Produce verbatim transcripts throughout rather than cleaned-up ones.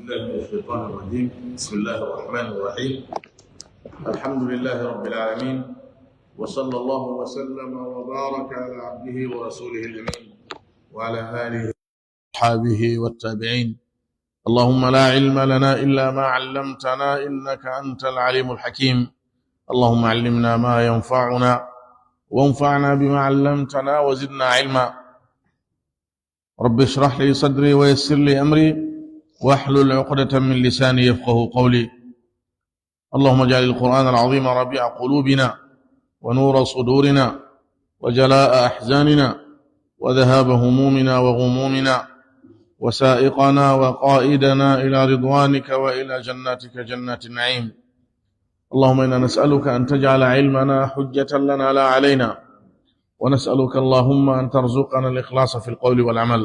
من الشيطان الرجيم. بسم الله الرحمن الرحيم. الحمد لله رب العالمين، وصلى الله وسلم وبارك على عبده ورسوله الأمين وعلى آله وأصحابه والتابعين. اللهم لا علم لنا إلا ما علمتنا إنك أنت العليم الحكيم. اللهم علمنا ما ينفعنا وانفعنا بما علمتنا وزدنا علما. رب اشرح لي صدري ويسر لي أمري واحلل عقدة من لساني يفقه قولي. اللهم اجعل القرآن العظيم ربيع قلوبنا ونور صدورنا وجلاء أحزاننا وذهاب همومنا وغمومنا وسائقنا وقائدنا إلى رضوانك وإلى جناتك جنات النعيم. اللهم إنا نسألك أن تجعل علمنا حجة لنا لا علينا، ونسألك اللهم أن ترزقنا الإخلاص في القول والعمل.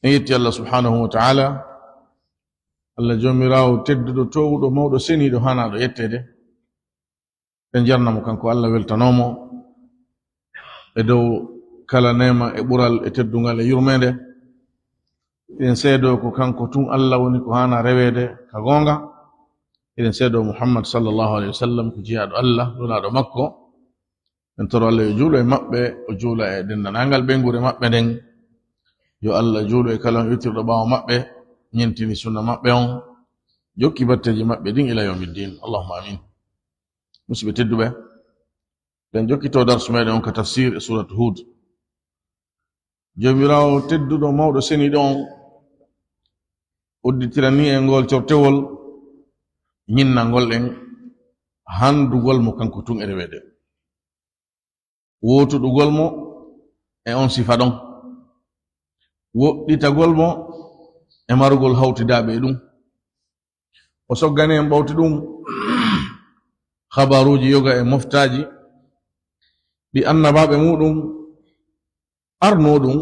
En yetti Allah subhanahu wa ta'ala, Allah joomiraawo tedduɗo, toowuɗo, mawɗo, seniiɗo, haanaaɗo yetteede. En jarna mo kanko Allah, weltanoo mo e dow kala neema e ɓural e teddungal e yurmeende. Eɗen seedoo ko kanko tun Allah woni ko haana reweede ka goonga. Eɗen seedoo Muhammad sallallahu alayhi wa sallam ko jiyaaɗo Allah, nulaaɗo makko. En toro Allah yo juulo e maɓɓe, o juula e denndaangal ɓeynguure maɓɓe nden. Yo Allah juulo e kala on iwtirɗo ɓaawo maɓɓe, ñentini sunna maɓɓe on, jokki batteeji maɓɓe ɗin ila yawmiddin. Allahumma amin. Musidɓe tedduɓe, ɗen jokkito darsu meɗen on ka tafsir e suratu Hud. Joomiraawo tedduɗo, mawɗo, seniiɗo on udditirani en ngol cortewol, ñinnangol en handugol mo kanko tun e reweede, wootuɗugol mo e on sifa ɗon, woɗɗitagol mo e marugol hawtidaaɓe e ɗum. O soggani en ɓawti ɗum habaruuji yoga e moftaaji ɗi annabaaɓe muɗum arnoo ɗum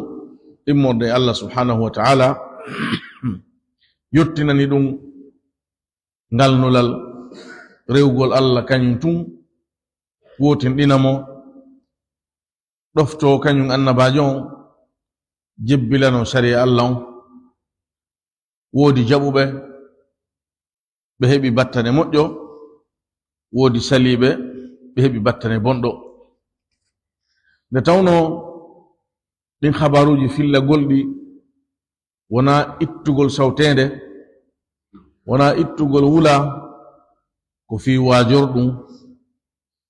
immorde e Allah subhanahu wa ta'ala, yottinani ɗum ngal nulal, rewgol Allah kañum tun, wootinɗina mo, ɗoftoo kañum annabaajo on, jebbilanoo sariya Allah on. Woodi jaɓuɓe, ɓe heɓi battane moƴƴo, woodi saliiɓe, ɓe heɓi battane bonɗo. Nde tawnoo ɗin habaruuji fillagol ɗi wonaa ittugol sawteende, wonaa ittugol wula, ko fii waajorɗum,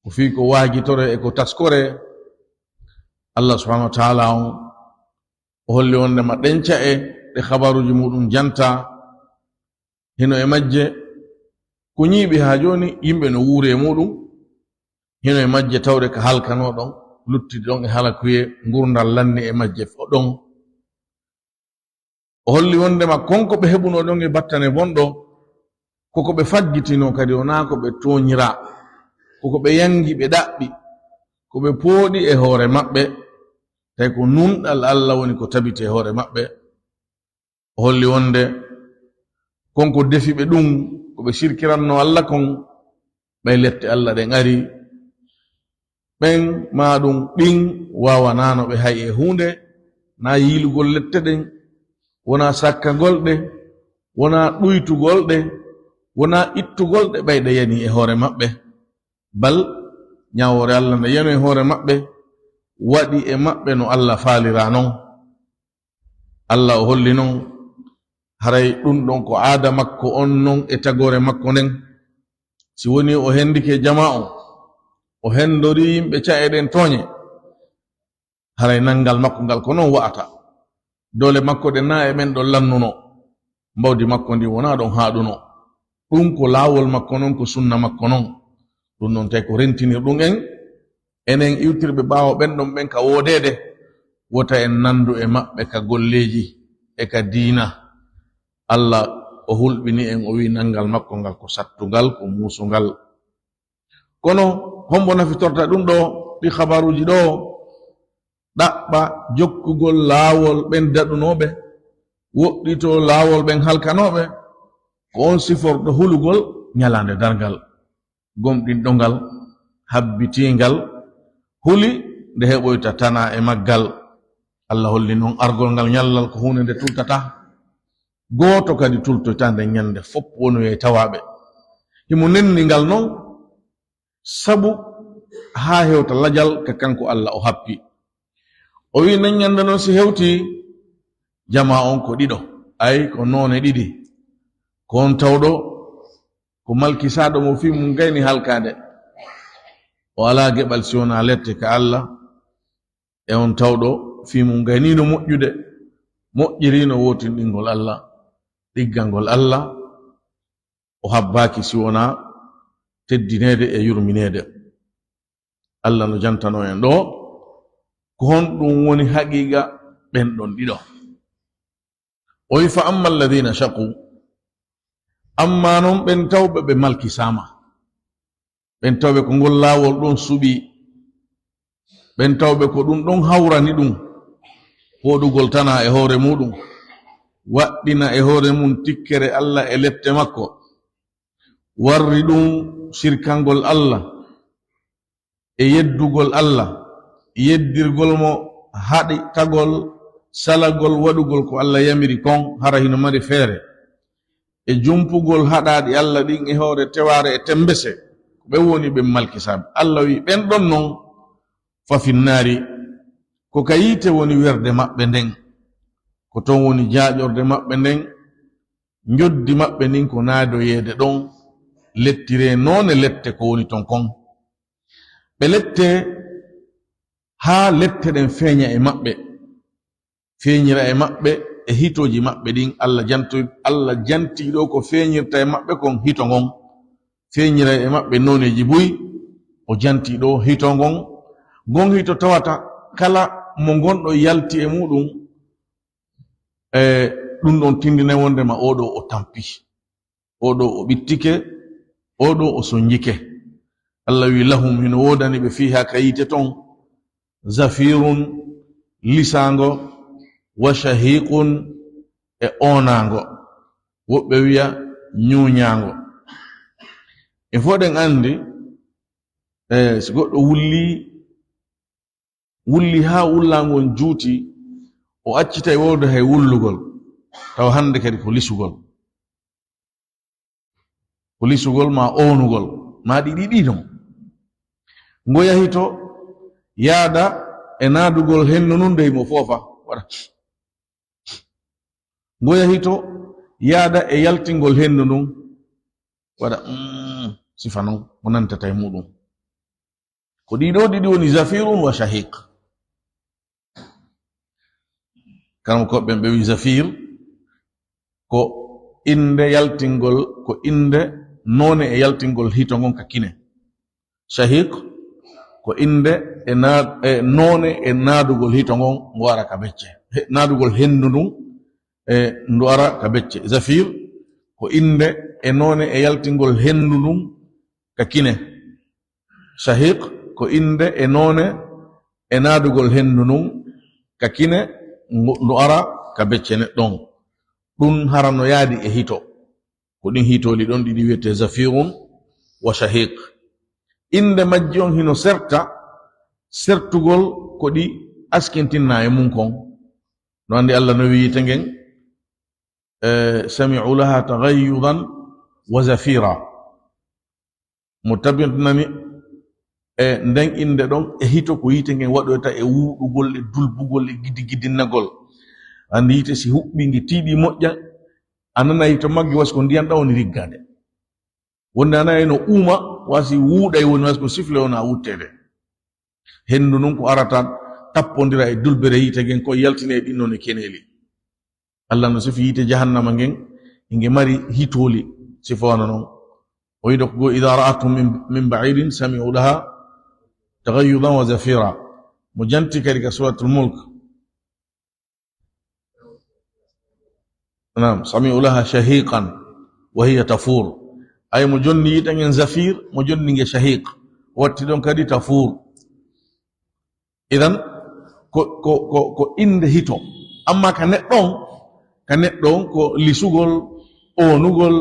ko fii ko waajitoree e ko taskoree. Allah subhanahu wa ta'ala on, o holli wondema ɗen ca'e ɗe habaruuji muɗum jantaa, hino e majje ko ñiiɓi haa jooni, yimɓe no wuuri e muɗum, hino e majje tawɗe ka halkanoo ɗon, luttidi ɗon e halakuyee, ngurndan lanni e majje fo ɗon. O holli wondema kon ko ɓe heɓunoo ɗon e battane bonɗo, ko ko ɓe faggitinoo, kadi wonaa ko ɓe tooñiraa, ko ko ɓe yangi, ɓe ɗaɓɓi, ko ɓe pooɗi e hoore maɓɓe, tawi ko nunɗal Allah woni ko tabiti e hoore maɓɓe. O holli wonde kon ko defi ɓe ɗum, ko ɓe sirkirannoo Allah kon, ɓay lette Allah ɗen ari, ɓen maa ɗum ɗin waawanaano ɓe hay e huunde, naa yiilugol lette ɗen, wonaa sakkagol ɗe, wonaa ɗuytugol ɗe, wonaa ittugol ɗe, ɓay ɗe yanii e hoore maɓɓe. Bal, ñaawoore Allah nde yano e hoore maɓɓe, waɗi e maɓɓe no Allah faaliraa non. Allah o holli non, haray ɗum ɗon ko aada makko on non e tagoore makko nden. Si woni o hendike jamaa on, o hendorii yimɓe ca'e ɗen tooñe, haray nanngal makko ngal ko non wa'ata. Doole makko ɗen naa e ɓen ɗon lannunoo. Mbawdi makko ndin wonaa ɗon haaɗunoo. Ɗum ko laawol makko non, ko sunna makko non. Ɗum non tawi ko rentinir ɗum en, enen iwtirɓe ɓaawo ɓen ɗon ɓen ka woodeede, wota en nanndu e maɓɓe ka golleeji e ka diina. Allah o hulɓini en, o wi'i nanngal makko ngal ko sattungal, ko muusungal. Kono hombo nafitorta ɗum ɗoo, ɗi habaruuji ɗoo? Ɗaɓɓa jokkugol laawol ɓen daɗunooɓe, woɗɗitoo laawol ɓen halkanooɓe, ko on siforɗo hulugol ñalaande darngal, gomɗinɗo ngal, habbitiingal, huli nde heɓoyta tanaa e maggal. Allah holli noon argol ngal ñallal ko huunde nde tultata. Gooto kadi tultoyta nde ñande, fof wonoye tawaaɓe. Himo nenni ngal noon sabu haa hewta lajal ka kanko Allah o happi. O wi'i nden ñande noon si hewti, jamaa on ko ɗiɗo, ay ko noone ɗiɗi. Ko on tawɗo ko malkisaaɗo mo fii mum gayni halkaade. O alaa geɓal si wonaa lette ka Allah. E on tawɗo fii mum gayniino moƴƴude, moƴƴiriino wootinɗingol Allah, ɗiggangol Allah, o habbaaki si wonaa teddineede e yurmineede. Allah no jantanoo en ɗoo, ko honɗum woni haqiiqa ɓen ɗon ɗiɗo? O wi, "Fa amma alladhina shaqu," amma non ɓen tawɓe ɓe malkisaama, ɓen tawɓe ko ngol laawol ɗon suɓi, ɓen tawɓe ko ɗum ɗon hawrani ɗum, fooɗugol tana e hoore muɗum, waɗɗina e hoore mum tikkere Allah e lette makko, warri ɗum sirkangol Allah, e yeddugol Allah, yeddirgol mo, haɗitagol, salagol waɗugol ko Allah yamiri kon, hara hino mari feere, e jumpugol haɗaaɗi Allah ɗin e hoore tewaare e tembese, ko ɓen woni ɓen malkisaaɓe. Allah wi, ɓen ɗon non, fa finnaari, ko ka yiite woni werde maɓɓe nden, ko ton woni jaaƴorde maɓɓe nden, njoddi maɓɓe ndin ko naadoyeede ɗon, lettire noone lette ko woni ton kon. Ɓe lette haa lette ɗen feeña e maɓɓe, feeñira e maɓɓe e hitooji maɓɓe ɗin. Allah janto-, Allah jantii ɗoo ko feeñirta e maɓɓe kon hito ngon, feeñira e maɓɓe nooneeji buy, o jantii ɗoo hito ngon. Ngon hito tawata kala mo ngon ɗoo yalti e muɗum, e ɗum ɗon tindinay wondema oo ɗoo o tampi, oo ɗoo o ɓittike, oo ɗoo o sonjike. Allah wi, "Lahum," hino woodani ɓe, "fiiha," ka yiite ton, "zafirun," lisaango, "wa shahiqun," e oonaango. Woɓɓe wi'a ñuuñaango. En fof ɗen anndi, e, si goɗɗo wulli, wulli haa wullaango on juuti, o accitay wowde hay wullugol, tawa hannde kadi ko lisugol. Ko lisugol maa oonugol, maa ɗi ɗiɗi non. Ngo yahi to yaada e naadugol henndu ndun dey mo foofa, waɗa. Ngo yahi to yaada e yaltingol henndu ndun, waɗa, mm, sifa non, mo nantata e muɗum. Ko ɗiɗo ɗiɗi woni zafirun wa shahiq. Karamokooɓe ɓen ɓe wi zafir ko innde yaltingol, ko innde noone e yaltingol hito ngon ka kine. Shahiq ko innde e na-, e noone e naadugol hito ngon, ngo ara ka becce. He-, naadugol henndu ndun, e ndu ara ka becce. Zafir ko innde e noone e yaltingol henndu ndun ka kine. Shahiq ko innde e noone e naadugol henndu ndun ka kine, ngu-, ndu ara ka becce neɗɗon. Ɗun hara no yaadi e hito. Ko ɗin hitooli ɗon ɗiɗi wiyetee zafirun wa shahiq. Innde majji on hino serta, sertugol ko ɗi askintinna e mun kon. No anndi Allah no wi'i yiite ngen, eh, "Sami'u laha taghayyuzan wa zafira." Mo tabintinani e nden innde ɗon e hito ko yiite ngen waɗoyta e wuuɗugol, e dulbugol, e gidigidinnagol. Anndi yiite si huɓɓi nge tiiɗi moƴƴa, a nanay hito magge wasi ko ndiyan ɗan woni riggaade. Wonde a nanay no uuma, wasi wuuɗay woni wasi ko sifle wona wutteede. Henndu ndun ko arata tappondira e dulbere yiite ngen ko yaltine e ɗin non e keneeli. Allah no sifi yiite jahannama ngen, nge mari hitooli, sifa wano non. O wi'i ɗo ko, "Idha ra'athum min, min ba'idin sami'u laha taghayyuzan wa zafira." Mo janti kadi ka Suratul Mulk. Naam, "Sami'u laha shahiqan wa hiya tafur." Ay mo jonni yiite ngen zafir, mo jonni nge shahiq. Watti ɗon kadi tafur. Idan, ko, ko, ko, ko innde hito. Amma ka neɗɗo on, ka neɗɗo on, ko lisugol, oonugol,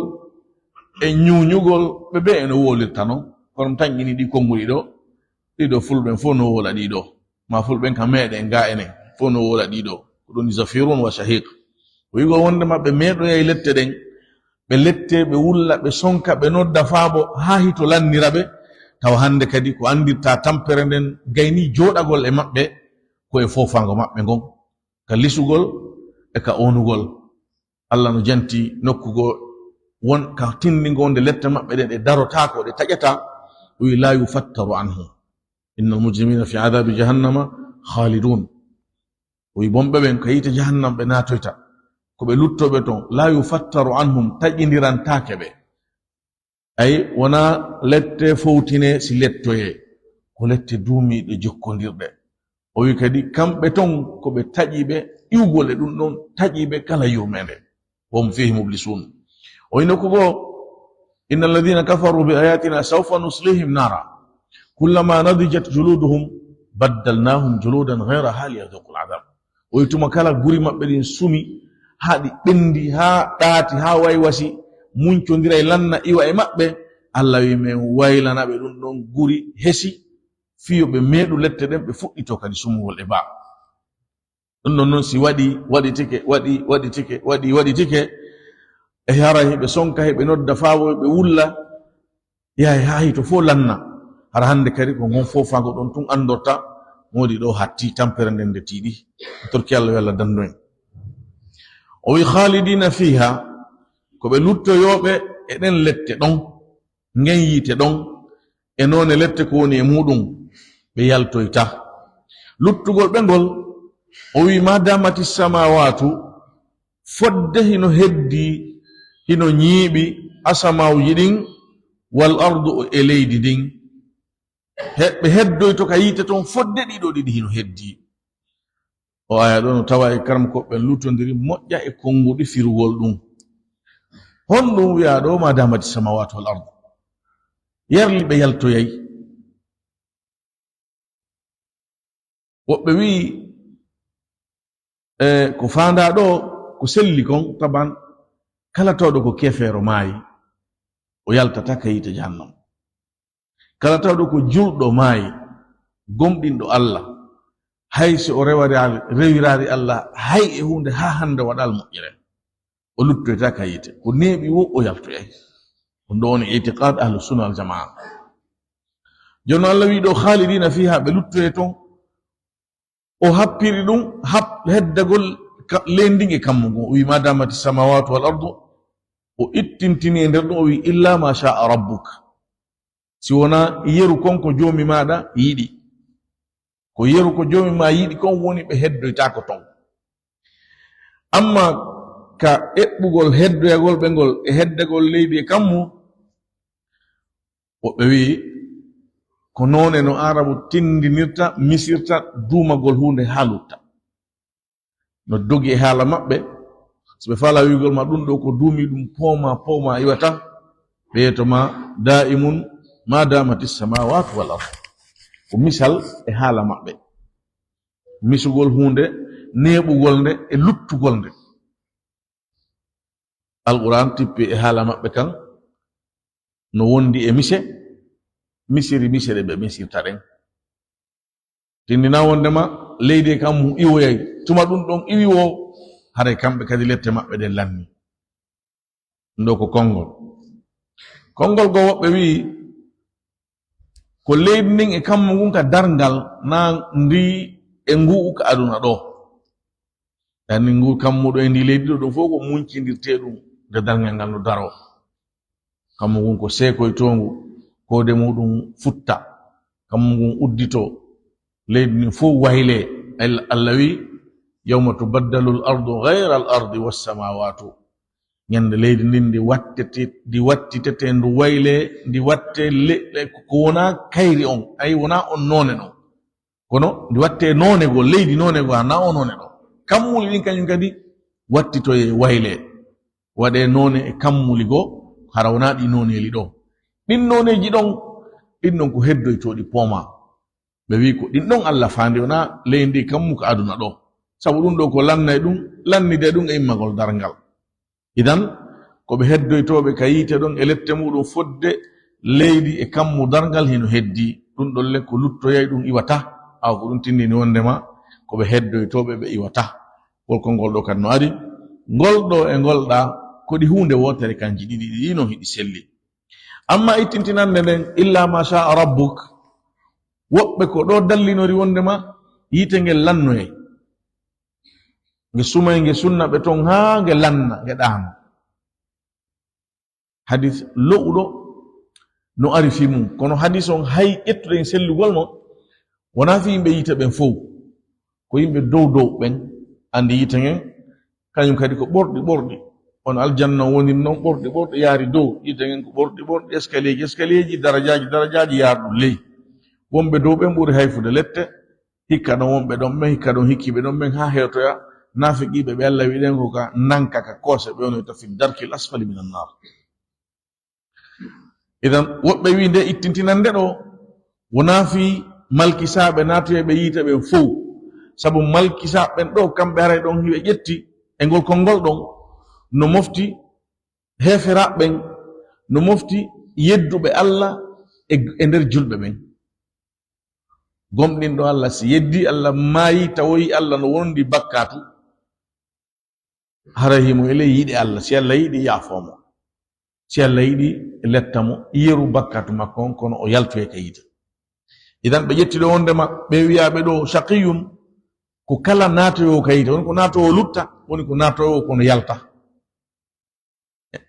e ñuuñugol, ɓe ɓe eno woolirta non. Kono mi tanƴini ɗi konnguɗi ɗo, ɗi ɗo fulɓen fof no woola ɗi ɗo. Ma fulɓen ka meeɗen ga enen. Fof no woola ɗiɗo, ko ɗum zafirun wa shahiq. O wi'ugol wondema ɓe meeɗoyay lette ɗen, ɓe lette, ɓe wulla, ɓe sonka, ɓe nodda faabo haa hito lannira ɓe, tawa hannde kadi ko anndirta tampere nden gayni jooɗagol e maɓɓe, ko e foofaango maɓɓe ngon, ka lisugol e ka oonugol. Allah no janti nokku goo won ka tindingo wonde lette maɓɓe ɗen ɗe darotaako, ɗe taƴataa. O wi, "La yufattaru anhum. Innal mujrimina fi adabi jahannama khalidun." O wi, "Bonɓe ɓen ko yiite jahannam ɓe naatoyta. Ko ɓe luttooɓe ton. La yufattaru anhum, taƴindirantaake ɓe." Ay, wonaa lette fowtine si lettoyee. Ko lette duumiiɗe jokkondirɗe. O wi kadi, kamɓe ton ko ɓe taƴiiɓe iwgol e ɗum ɗon, taƴiiɓe kala yurmeende. Wa hum fihi mublisun. O wi nokku goo, "Inna alladhina kafaru bi ayatina sawfa nuslihim nara. Kullama nadijat juluduhum baddalnahum juludan ghayraha liyadhuqul adhab." O wi tuma kala guri maɓɓe ɗin sumi, haa ɗi ɓendi, haa ɗaati, haa waywasi, muncondiray lanna iwa e maɓɓe, Allah wi men waylana ɓe ɗum ɗon guri hesi, fii yo ɓe meeɗu lette ɗen, ɓe fuɗɗitoo kadi sumugol e baa. Ɗum ɗon non si waɗi, waɗitike, waɗi, waɗitike, waɗi, waɗitike, e hara hiɓe sonka, hiɓe nodda faabo, hiɓe wulla, yahay haa hito fof lanna. Hara hannde kadi ko ngon foofaango ɗon tun anndorta, moodi ɗo hatti tampere nden nde tiiɗi. Torki Allah yo Allah dandu en. O wi, "Khalidina fiha," ko ɓe luttoyooɓe e ɗen lette ɗon. Ngen yiite ɗon, e noone lette ko woni e muuɗum, ɓe yaltoyta. Luttugol ɓe ngol, o wi, "Ma damati samawatu," fodde hino heddi, hino ñiiɓi asamawuji ɗin, "wal ardu," e leydi ndin. He-, ɓe heddoyto ka yiite ton fodde ɗiɗo ɗiɗi hino heddi. O aya ɗo no tawa e karamokooɓe ɓen luttondiri moƴƴa e konnguɗi firugol ɗum. Honɗum wi'aa ɗo, "Ma damati samawatu wal ardu"? Yarli ɓe yaltoyay. Woɓɓe wi'i, e, ko faandaa ɗo, ko selli kon, taban, kala tawɗo ko keefeero maayi, o yaltata ka yiite jahannam. Kala tawɗo ko julɗo maayi, gomɗinɗo Allah, hay si o rewiraali, rewiraali Allah, hay e huunde haa hannde waɗal moƴƴere, o luttoyta ka yiite. Ko neeɓi wo o yaltoyay. Ɗum ɗo woni itiqaad ahlu sunna wal jamaa. Jooni Allah wi'i ɗo, "Khalidina fiha," ɓe luttoye ton. O happiri ɗum hap-, heddagol ka-, leydi ndin e kammu ngun. O wi'i, "Ma damati samawatu wal ardu," o ittintini e nder ɗum, o wi'i, "Illa ma sha'a rabbuk." Si wonaa yeru kon ko Joomi maaɗa yiɗi. Ko yeru ko Joomi maa yiɗi kon woni ɓe heddoytaako ton. Amma ka eɓɓugol heddoyagol ɓe ngol e heddagol leydi e kammu, woɓɓe wi'i ko noone no Aarabu tindinirta, misirta duumagol huunde haa lutta. No dogi e haala maɓɓe, so ɓe faalaa wi'ugol ma ɗum ɗo ko duumi ɗum poomaa, poomaa iwata, ɓe yeeto ma daa'imun ma damati samawatu wal ard. Ko misal e haala maɓɓe. Misugol huunde, neeɓugol nde e luttugol nde. Alquran tippi e haala maɓɓe kan, no wondi e mise, misiri mise ɗe ɓe misirta ɗen. Tindina wondema leydi e kammu iwoyay. Tuma ɗum ɗon iwi wo, haray kamɓe kadi lette maɓɓe ɗen lanni. Ɗum ɗo ko konngol. Konngol goo woɓɓe wi'i, ko leydi ndin e kammu ngun ka darngal, naa ndi e ngu'u ka aduna ɗo. Yani ngu kammu ɗo e ndi leydi ɗo, ɗum fof ko muncindirtee ɗum nde darngal ngal no daroo. Kammu ngun ko seekoytoongu, koode muɗum futta, kammu ngun udditoo, leydi ndin fof waylee. Al-, Allah wi'i, "Yawma tubaddalu al-ardu ghayra al-ardi was-samawatu." Ñande leydi ndin ndi wattete, ndi wattitete, ndu waylee, ndi wattee leɗɗe ko wonaa kayri on, ay wonaa on noone non. Kono ndi wattee noone goo, leydi noone goo, hanaa o noone ɗo. Kammuli ɗin kañum kadi wattitoyee, waylee. Waɗee noone e kammuli goo, hara wonaa ɗi nooneeli ɗo. Ɗin nooneeji ɗon, ɗin ɗon ko heddoytooɗi poomaa. Ɓe wi'i ko ɗin ɗon Allah faandi, wonaa leydi kammu ka aduna ɗo. Sabu ɗum ɗo ko lannay ɗum, lannidee ɗum e immagol darngal. Idan, ko ɓe heddoytooɓe ka yiite ɗon e lette muɗum fodde leydi e kammu darngal hino heddi. Ɗum ɗon le ko luttoyay ɗum iwata. Awa ko ɗum tindini wondema ko ɓe heddoytooɓe, ɓe iwata. Ngol konngol ɗo kadi no ari, ngol ɗo e ngol ɗa, ko ɗi huunde wootere kanji ɗiɗi, ɗiɗi noon hiɗi selli. Amma ittintinande nden, "Illa ma sha rabbuk", woɓɓe ko ɗo dallinori wondema yiite ngel lannoye. Nge sumay, nge sunna ɓe toon haa nge lanna, nge ɗaano. Hadis lo'uɗo no ari fii mum, kono hadis on hay ƴettuɗen sellugol mo, wonaa fii yimɓe yiite ɓen fow. Ko yimɓe dow dow ɓen anndi yiite ngen, kañum kadi ko ɓorɗi ɓorɗi. Hono aljanna woniri non ɓorɗi ɓorɗi yaari dow, yiite ngen ko ɓorɗi ɓorɗi, escalier ji escalier ji, darajaaji darajaaji yaari ɗum ley. Wonɓe dow ɓen ɓuri hayfude lette, hikka ɗon wonɓe ɗon ɓen, hikka ɗon hikkiiɓe ɗon ɓen, haa hewtoya naafiqiiɓe ɓe Alla wi'i ɗen ko ka nanka ka koose, ɓe wonoyta fi darkil asfali minan naar. Idan, woɓɓe wi'i nde ittintinande ɗo, wonaa fii malkisaaɓe naatoyɓe yiite ɓen fow, sabu malkisaaɓe ɓen ɗo, kamɓe haray ɗon hiɓe ƴetti e ngol konngol ɗon, no mofti heeferaaɓe ɓen, no mofti yedduɓe Alla e, e nder julɓe ɓen. Gomɗinɗo Alla, si yeddi Alla, maayi tawoyi Alla no wondi bakkaatu, haray himo e ley yiɗe Alla. Si Alla yiɗi, yaafoo mo. Si Alla yiɗi, letta mo, yeru bakkaatu makko on, kono o yaltoye ka yiite. Idan ɓe ƴetti ɗo wondema ɓe wiyaaɓe ɗo shaqiyun, ko kala naatoyoowo ka yiite, woni ko naatoowo lutta, woni ko naatoowo kono yalta.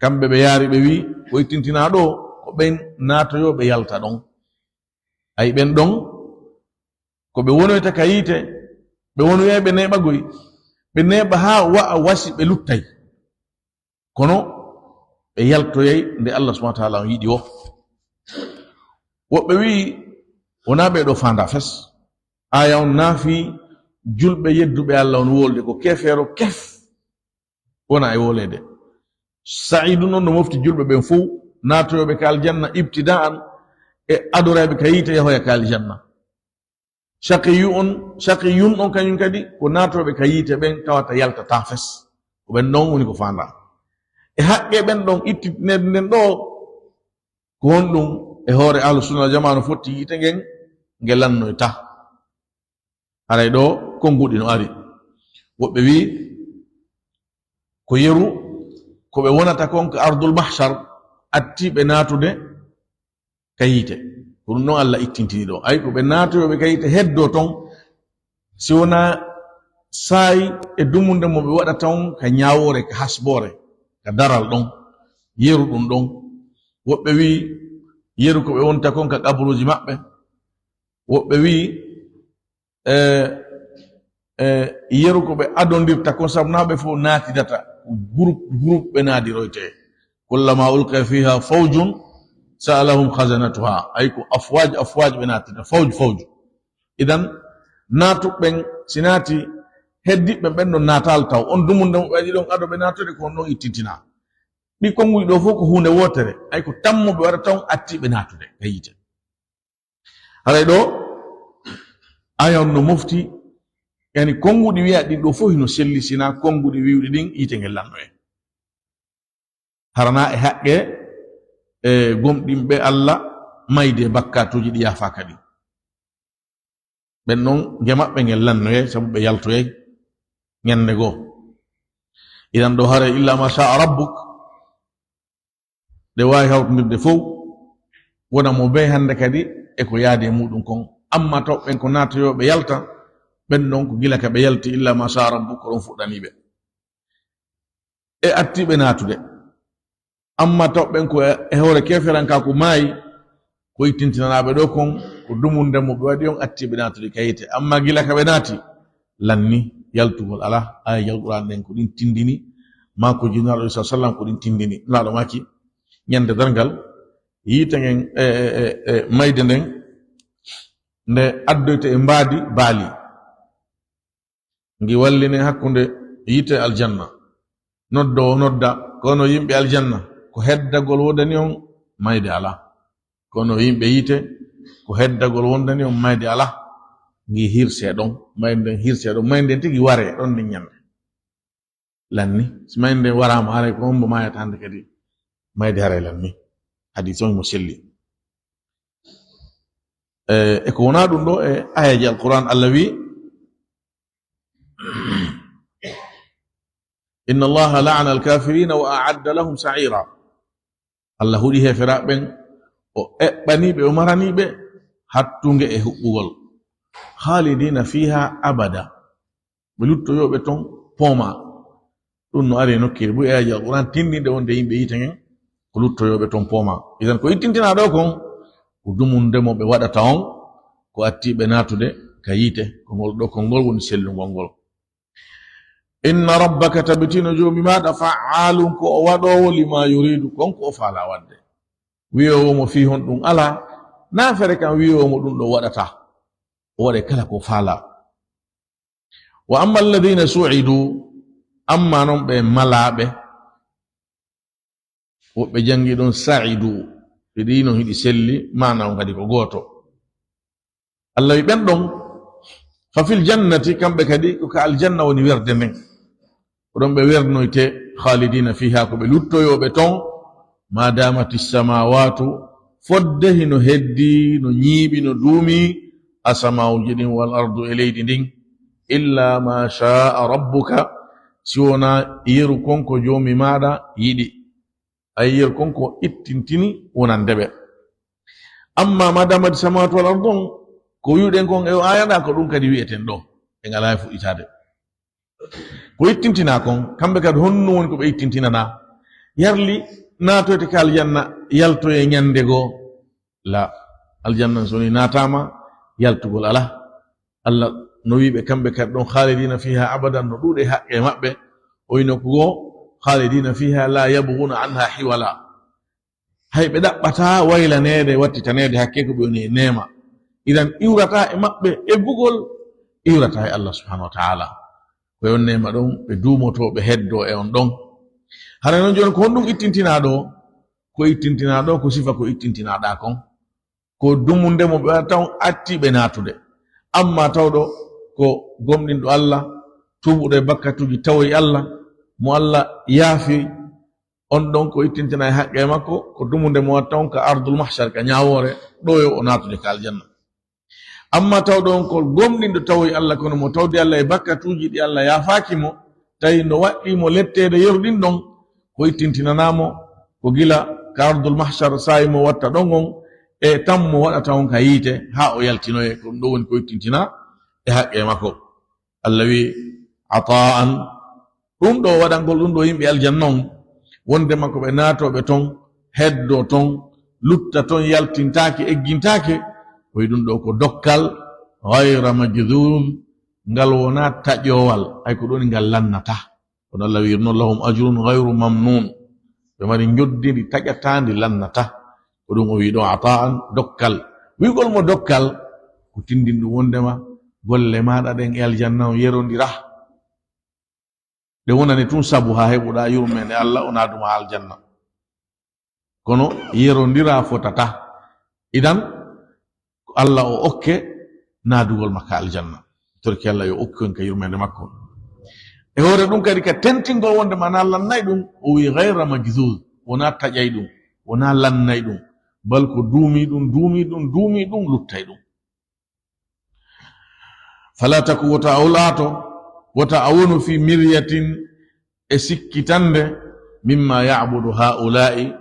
Kamɓe ɓe yaari, ɓe wi'i ko ittintinaa ɗo, ko ɓen naatoyooɓe yalta ɗon. Ay, ɓen ɗon, ko ɓe wonoyta ka yiite, ɓe wonoyay ɓe neeɓagoy, ɓe neeɓa haa wa'a wasi ɓe luttay. Kono ɓe yaltoyay nde Allah subhanahu wa ta'ala on yiɗi o. Woɓɓe wi'i, wonaa ɓe ɗo faanda fes. Aaya on naafi julɓe yedduɓe Allah on wolde ko keefeero kef wona e woleede. Sa'idu non no mofti julɓe ɓen fow, naatoyooɓe ka aljanna ibtida'an, e adorayɓe ka yiite yahoya ka aljanna. Shaqiyyu on, shaqiyun on kañum kadi ko naatooɓe ka yiite ɓen tawata yaltata fes. Ko ɓen ɗon woni ko faandaa. E haqqe ɓen ɗon ittineede nden ɗo, ko honɗum e hoore ahlu sunna wal jamaa no fotti yiite ngen, nge lannoyta. Haray ɗo konnguɗi no ari. Woɓɓe wi'i ko yeru, ko ɓe wonata kon ka ardul mahshar, attiiɓe naatude ka yiite. Ko ɗum ɗon Allah ittintini ɗo. Ay, ko ɓe naatoyooɓe ka yiite heddoo ton, si wonaa saayi e dumunde mo ɓe waɗata on ka ñaawoore, ka hasboore, ka daral ɗon, yeru ɗum ɗon. Woɓɓe wi'i yeru ko ɓe wonta kon ka qaburuuji maɓɓe. Woɓɓe wi'i e, e, yeru ko ɓe adondirta kon, sabu naa ɓe fof naatidata, groupe, groupe ɓe naadiroyte. "Kullama ulqiya fiha fawjun sa'alahum khazanatuha", ay ko afwaaj, afwaaj ɓe naatidata, fawj, fawj. Idan, naatuɓe ɓen, si naati, heddiɓe ɓen ɗon naataali taw. On dumunde mo ɓe waɗi ɗon ado ɓe naatude, ko on ɗon ittintinaa. Ɗi konnguɗi ɗo fof ko huunde wootere, ay ko tammo ɓe waɗata on attii ɓe naatude ka yiite. Haray ɗo, aya on no mofti, yani konnguɗi wi'a ɗin ɗo fof hino selli, sina konnguɗi wi'uɗi ɗin yiite ngel lanno en. Harana e haqqe, e gomɗinɓe Allah mayde bakkatuuji ɗi yaafaaka ɗin. Ɓen non nge maɓɓe ngel lannoyay, sabu ɓe yaltoyay ñande goo. Idan ɗo haray illa ma sha'a rabbuk, ɗe waawi hawtondirde fow, wona mo bee hannde kadi e ko yaadi e muuɗum kon. Amma taw ɓen ko naatoyooɓe yalta, ɓen ɗon ko gila ka ɓe yalti, illa ma sha rabbu, ko ɗon fuɗɗanii ɓe. E attii ɓe naatude. Amma taw ɓen ko e hoore keeferankaaku maayi, ko ittintinanaaɓe ɗo kon, ko dumunde mo ɓe waɗi on, attii ɓe naatude ka yiite. Amma gila ka ɓe naati, lanni, yaltugol alaa. Aya Alquraan ɗen ko ɗin tindini, maakuuji Nulaaɗo sallallahu alaihi wasallam ko ɗin tindini. Nulaaɗo maaki, ñande darngal, yiite ngen, e, e, e, e, mayde nden, nde addoyte e mbaadi baali. Ngi wallinen hakkunde yiite e aljanna. Noddoowo nodda, ko onon yimɓe aljanna, ko heddagol wodani on, mayde alaa. Kono yimɓe yiite, ko heddagol wondani on, mayde alaa. Ngi hirsee ɗon, mayde nden hirsee ɗon, mayde nden tigi waree ɗon nden ñande. Lanni, si mayde nden waraama, haray ko hombo maayata hannde kadi? Mayde haray lanni. Hadiis on mo selli. E, e ko wonaa ɗum ɗo, e aayeeje Alquraan, Allah wi'i, Inna Allaha la'ana al-kafirina wa a'adda lahum sa'ira. Allah huɗi heeferaaɓe ɓen, o eɓɓanii ɓe, o maranii ɓe hattunge e huɓɓugol. Khalidina fiha abada. Ɓe luttoyooɓe ton poomaa. Ɗum no ari e nokkeeli buy e aayaji Alquran tinndinde wonde yimɓe yiite ngen ko luttoyooɓe ton poomaa. Idan ko ittintinaa ɗoo kon, ko dumunde mo ɓe waɗata on, ko atti ɓe naatude ka yiite, ko ngol ɗoo konngol woni sellungol ngol. Inna rabbaka, tabitino Joomi maaɗa, fa'aalun, ko o waɗoowo, lima yuridu, kon ko o faalaa waɗde. Wi'oowo mo fii honɗum alaa, naa fere kan wi'oowo mo ɗum ɗoo waɗataa. O waɗay kala ko faalaa. Wa amma alladhina su'idu, amma non ɓe malaaɓe, woɓɓe janngi ɗon sa'idu, ɗiɗi non hiɗi selli, maana on kadi ko gooto. Allah wi ɓen ɗon, fa fil jannati, kamɓe kadi ko ka aljanna woni werde nden. Ko ɗon ɓe wernoyte, khalidina fiha, ko ɓe luttoyooɓe ton, ma damati samawatu, fodde hino heddi, no ñiiɓi, no duumi, asamawuji ɗin wal ardu e leydi ndin, illa ma shaa rabbuka, si wonaa yeru kon ko Joomi maaɗa yiɗi. Ay yeru kon ko ittintini wonande ɓe. Amma ma damati samawatu wal ardu on, ko wi'uɗen kon e o aaya ɗa, ko ɗum kadi wi'eten ɗo. En alaa e fuɗɗitaade. Ko ittintinaa kon, kamɓe kadi honno woni ko ɓe ittintinanaa? Yarli naatoyte ka aljanna, yaltoye ñande goo? La, aljanna so ni naataama, yaltugol alaa. Allah no wi'i ɓe kamɓe kadi ɗon, khalidina fiha abadan, no ɗuuɗi haqqe maɓɓe. O wi nokku goo, khalidina fiha la yabghuna anha hiwala. Hay ɓe ɗaɓɓataa waylaneede, wattitaneede hakke ko ɓe woni e neema. Idan iwrataa e maɓɓe eggugol, iwrataa e Allah subhanahu wa ta'ala. Ko e on neema ɗon ɓe duumotoo, ɓe heddoo e on ɗon. Hara non jooni ko honɗum ittintinaa ɗo? Ko ittintinaa ɗo ko sifa ko ittintinaa ɗa kon. Ko dumunde mo ɓe waɗata on atti ɓe naatude. Amma tawɗo ko gomɗinɗo Allah, tuubuɗo e bakkatuuji tawoyi Allah, mo Allah yaafi, on ɗon ko ittintinaa e haqqe makko, ko dumunde mo watta on ka ardul mahshar, ka ñaawoore, ɗo yo o naatude ka aljanna. Amma tawɗo on ko gomɗinɗo tawoyi Allah, kono mo tawdi Allah e bakkatuuji ɗi Allah yaafaaki mo, tawi no waɗɗii mo letteede yeru ɗin ɗon, ko ittintinanaa mo, ko gila ka ardul mahshar saa'i mo watta ɗon on, e tan mo waɗata on ka yiite, haa o yaltinoye, ko ɗum ɗo woni ko ittintinaa e haqqe makko. Allah wi, "Ata'an." Ɗum ɗo waɗangol ɗum ɗo yimɓe aljanna on, wondema ko ɓe naatooɓe ton, heddoo ton, lutta ton, yaltintaake, eggintaake, ko e ɗum ɗo ko dokkal, ghayra majzum, ngal wonaa taƴoowal, ay ko ɗum woni ngal lannata. Kono Allah wi'irno, "Lahum ajrun ghayru mamnun." Ɓe mari njoddi ndi taƴataa, ndi lannata. Ko ɗum o wi ɗo, "Ata'an," dokkal. Wi'gol mo dokkal, ko tindin ɗum wondema golle maaɗa ɗen e aljanna on yerondira. Ɗe wonani tun sabu haa heɓuɗaa yurmeende Allah, o naaduma aljanna. Kono yerondira fotata. Idan, ko Allah o okke naadugol makka aljanna. Torki Allah yo okku en ka yurmeende makko. E hoore ɗum kadi ka tentingol wonde ma na lannay ɗum, o wi, "Ghayra majzuz," wonaa taƴay ɗum, wonaa lannay ɗum. Bal ko duumi ɗum, duumi ɗum, duumi ɗum, luttay ɗum. Fala taku, wota a wulaato, wota a wonu fi miryatin, e sikkitande, mimma ya'budu ha'ula'i,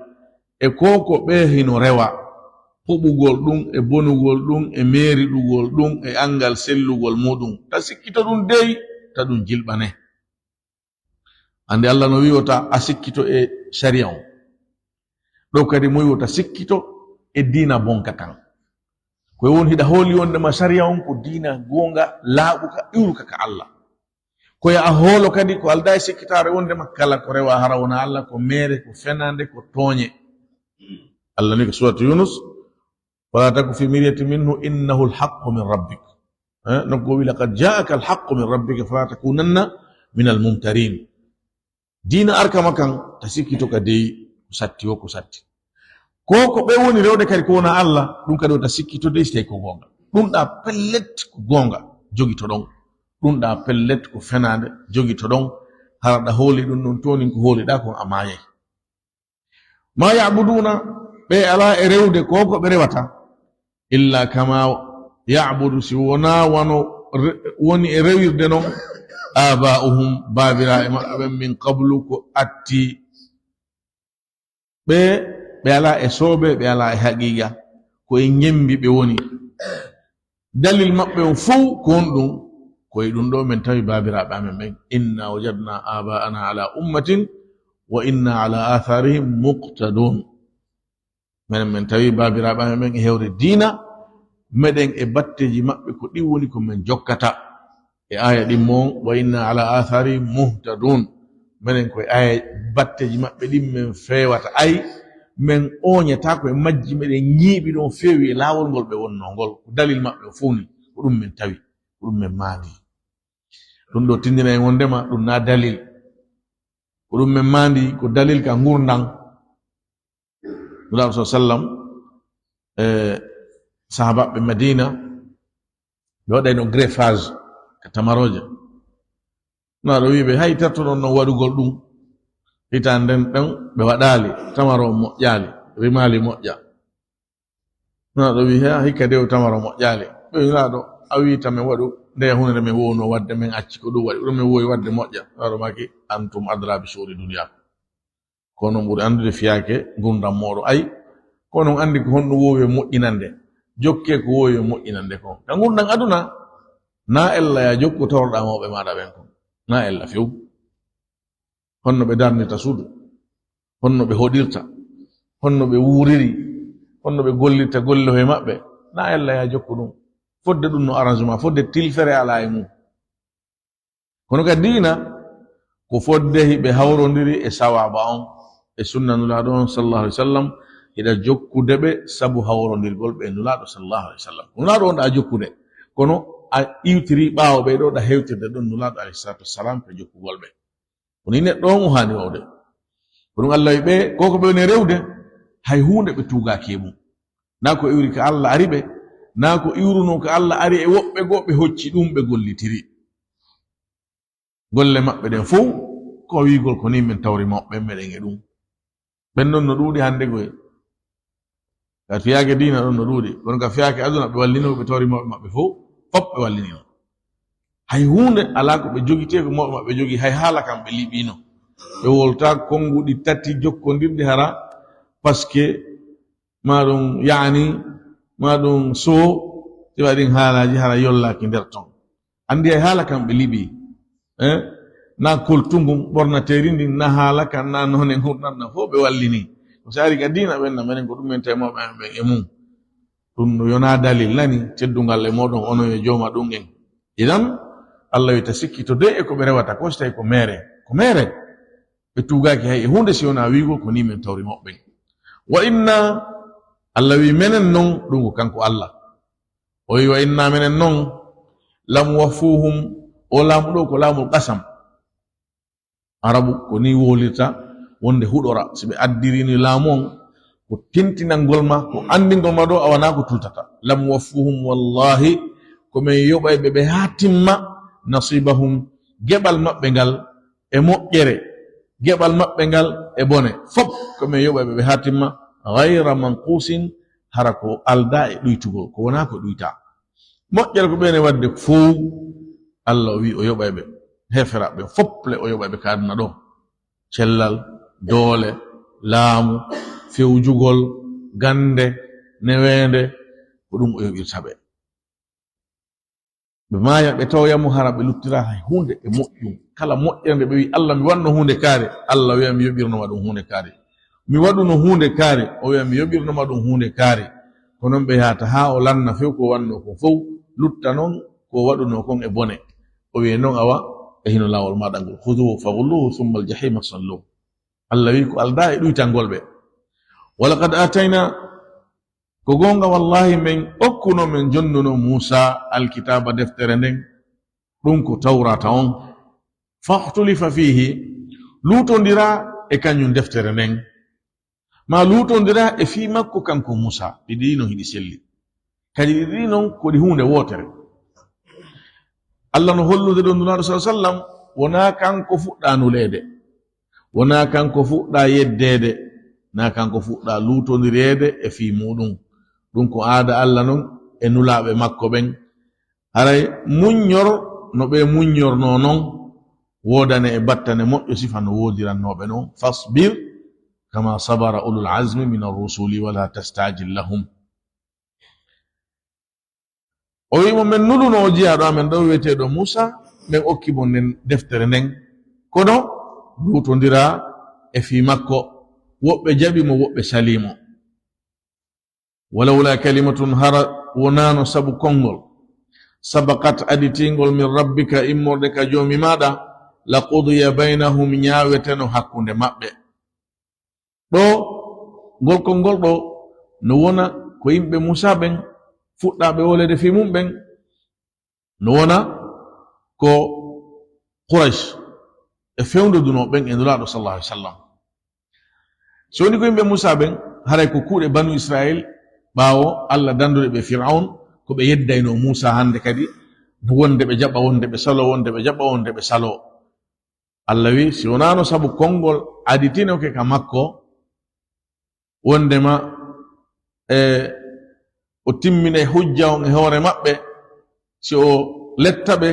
e ko ko ɓe hino rewa, huɓugol ɗum, e bonugol ɗum, e meeriɗugol ɗum, e angal sellugol muɗum. Ta sikkito ɗum dey, ta ɗum jilɓane. Ande Allah no wi'ota a sikkito e sharia on. Ɗo kadi mo wi'ota sikkito e diina bonka kan. Ko e won hiɗa hooli wonde ma sharia on ko diina goonga, laaɓuka, iwruka ka Allah. Ko ya a hoolo kadi ko aldaa e sikkitaare wonde ma kala ko rewa hara wona Allah, ko meere, ko fenaande, ko tooñe. Allah ni ko surat Yunus, "Wala taku fi miryatin minhu innahu alhaqqu min rabbik." Eh, nokku o wi, "Laqad ja'aka alhaqqu min rabbika fala takunanna min almumtarin." Diina arka ma kan, ta sikkito ka dey ko satti o, ko satti. Ko, ko ɓe woni rewde kadi ko wona Allah, ɗum kadi o ta sikkito dey si tawi ko goonga. Ɗum ɗa pellet ko goonga, jogito ɗon. Ɗum ɗa pellet ko fenaande, jogito ɗon. Hara ɗa hooli ɗum ɗon, toonin ko hooliɗa kon a maayay. Ma ya'buduna, ɓe alaa e rewde ko, ko ɓe rewata. Illa kama ya'budu, si wonaa wano re-, woni e rewirde non, آباؤهم, baabiraaɓe maɓɓe ɓen, من قبل, ko atti. Ɓe, ɓe alaa e soobee, ɓe alaa e haqiiqa, ko e njemmbi ɓe woni. Dalil maɓɓe on fow ko honɗun? Ko e ɗun ɗoo men tawi baabiraaɓe amen ɓen. إنا وجدنا آباءنا على أمة وإنا على آثارهم مقتدون. Menen men tawi baabiraaɓe amen ɓen e hewre diina, meɗen e batteeji maɓɓe ko ɗin woni ko men jokkata. E aaya ɗin mo on, وإنا على آثارهم مهتدون. Menen ko e aaya batteeji maɓɓe ɗin men feewata, ay, men ooñataa ko e majji, meɗen ñiiɓi ɗon feewi e laawol ngol ɓe wonnoo ngol. Ko dalil maɓɓe on fow ni, ko ɗun men tawi, ko ɗun men maandi. Ɗun ɗoo tindina e wonndema ɗun naa dalil. Ko ɗun men maandi, ko dalil ka ngurndan. Nulaaɗo sa sallam, e sahabaaɓe Madina, ɓe waɗayno greffage ka tamarooje. Nulaaɗo wi'i ɓe, hay tattoɗon non waɗugol ɗun. Hitaande nden ɗon ɓe waɗaali, tamaro moƴƴaali, rimaali moƴƴa. Nulaaɗo wi'i, ha, hikka de o tamaro moƴƴaali. Ɓe wi'i, Nulaaɗo, a wi'i ta men waɗu nde huunde nde men woowno waɗde, men acci ko ɗun waɗi, ko ɗun men woowi waɗde moƴƴa. Nulaaɗo maaki, أنتم أدرى بشؤون دنياكم. Ko onon ɓuri anndude fiyaake ngurndan mooɗon. Ay, ko onon anndi ko honɗun woowi e moƴƴinande. Jokkee ko woowi e moƴƴinande kon. Ka ngurndan aduna, naa ella yaa jokku tawroɗaa mawɓe maaɗa ɓen kon. Naa ella few. Honno ɓe darnirta suudu? Honno ɓe hoɗirta? Honno ɓe wuuriri? Honno ɓe gollirta golle hoye maɓɓe? Naa ella yaa jokku ɗun. Fodde ɗun no arrangement, fodde tilfere alaa e mun. Kono ka diina, ko fodde hiɓe hawrondiri e sawaaba on, e sunna Nulaaɗo on, sallallahu alaihi wasallam, hiɗa jokkude ɓe sabu hawrondirgol ɓe e Nulaaɗo, sallallahu alaihi wasallam. Ko Nulaaɗo on ɗa jokkude, kono a iwtiri ɓaawo ɓee ɗoo ɗa hewtirde ɗon Nulaaɗo, alayhi salatu wassalam, ka jokkugol ɓe. Kono neɗɗo on o haani wawde. Ko ɗun Allah wi'i ɓe, ko ko ɓe woni rewde, hay huunde ɓe tuugaaki e mun. Naa ko iwri ka Allah ari ɓe, naa ko iwrunoo ka Allah ari e woɓɓe goo ɓe hocci ɗun ɓe gollitiri. Golle maɓɓe ɗen fow, ko wi'ugol ko nii men tawri mawɓe meɗen e ɗun. Ɓen non no ɗuuɗi hande koy. Ka fiyaake diina ɗon no ɗuuɗi. Kono ka fiyaake aduna ɓe wallinoo ɓe tawri mawɓe maɓɓe fow, fow ɓe wallinino. Hay huunde alaa ko ɓe jogitee ko mawɓe maɓɓe jogii, hay haala kan ɓe liɓiino. Ɓe wolta konnguɗi tati jokkondirɗi hara, parce que maa ɗun yaani, maa ɗun soo, si waɗin haalaaji hara yollaaki nder ton. Anndi hay haala kan ɓe liɓii. Eh? Naa koltungu ɓornateeri ndin, naa haala kan, naa noone ngurndan, fow ɓe wallini. Ko si ari ka diina ɓen na menen ko ɗun men tawi mawɓe amen ɓen e mun. Ɗun no yonaa dalil nani teddungal e mooɗon onon yo jooma ɗun en. Idan, Allah wi'i ta sikkito de e ko ɓe rewata ko si tawi ko meere. Ko meere. Ɓe tuugaaki hay e huunde si wonaa wi'ugol ko nii men tawri mawɓe ɓen. Wa inna, Allah wi'i menen non, ɗun ko kanko Allah. O wi'i, wa inna menen non, lamuwaffuhum, o laamu ɗoo ko laamul qasam. Arabu ko nii wowlirta wonde huɗora. Si ɓe addirini laamu on, ko tintinangol ma, ko anndingol ma ɗoo, a wanaa ko tultata. Lamuwaffuhum, wallahi, ko men yoɓay ɓe, ɓe haa timma, nasibahum, geɓal maɓɓe ngal, e moƴƴere, geɓal maɓɓe ngal e bone, fow ko men yoɓay ɓe, ɓe haa timma, ghayra manqusin, hara ko aldaa e ɗuytugol, ko wonaa ko ɗuytaa. Moƴƴere ko ɓen e waɗde fow, Allah o wi'i o yoɓay ɓe, heeferaaɓe ɓen fow le o yoɓay ɓe ka aduna ɗoo. Cellal, doole, laamu, fewjugol, gannde, neweende, ko ɗun o yoɓirta ɓe. Ɓe maaya, ɓe tawoya mo, hara ɓe luttiraa hay huunde e moƴƴum. Kala moƴƴere nde ɓe wi'i, "Allah, mi waɗno huunde kaari," Allah wi'a, "Mi yoɓirno ma ɗum huunde kaari." Mi waɗuno huunde kaari, o wi'a, "Mi yoɓirno ma ɗum huunde kaari." Ko non ɓe yahata haa o lanna few ko wannoo kon fow, lutta non ko waɗunoo kon e bone. O wi'e non, "Awa, e hino laawol maaɗa ngol. Khuduhu faghulluhu thumma al-jahima salluhu." Allah wi'i ko aldaa e ɗuytangol ɓe. Wa laqad aatayna Ko goonga, wallaahi, men okkuno, men jonnuno Muusaa Alkitaaba, deftere nden, ɗum ko Tawraata on. Fakhtulifa fiihi, luutondiraa e kañum deftere nden, maa luutondiraa e fii makko kanko Muusaa, ɗi ɗiɗi non hiɗi selli, kadi ɗi ɗiɗi non ko ɗi huunde wootere. Allah no hollude ɗon Nulaaɗo, sallallaahu alayhi wa sallam, wonaa kanko fuɗɗaa nuleede. Wonaa kanko fuɗɗaa yeddeede, naa kanko fuɗɗaa luutondireede e fii muuɗum. Ɗum ko aada Alla non e nulaaɓe makko ɓen. Haray muññor no ɓe muññornoo non, woodane e battane moƴƴo sifa no woodirannooɓe non. Fasbir kama sabara ulul azmi min ar-rusuli wala tastajil lahum. O wi'i mo, "Men nuluno o jiyaaɗo amen ɗo wi'eteeɗo Muusa, men okki mo nden deftere nden. Kono luutondiraa e fii makko, woɓɓe jaɓi mo, woɓɓe salii mo. Walawla kalimatun, hara wonaano sabu konngol, sabaqat, aditiingol, min rabbika, immorde ka Joomi maaɗa, la qudiya baynahum, ñaaweteno hakkunde maɓɓe." Ɗo, ngol konngol ɗo, no wona ko yimɓe Muusa ɓen fuɗɗaaɓe wooleede fii mum ɓen, no wona ko Quraysh e fewndodunoo ɓen e Nulaaɗo sallallahu alaihi wasallam. So woni ko yimɓe Muusa ɓen, haray ko kuuɗe Banu Israil ɓaawo Allah dandude ɓe Fir'aun, ko ɓe yeddaynoo Muusa hannde kadi, wonde ɓe jaɓa, wonde ɓe saloo, wonde ɓe jaɓa, wonde ɓe saloo. Allah wi'i, si wonaano sabu konngol aditinoke ka makko, wondema, e, o timminay hujja on e hoore maɓɓe, si o letta ɓe,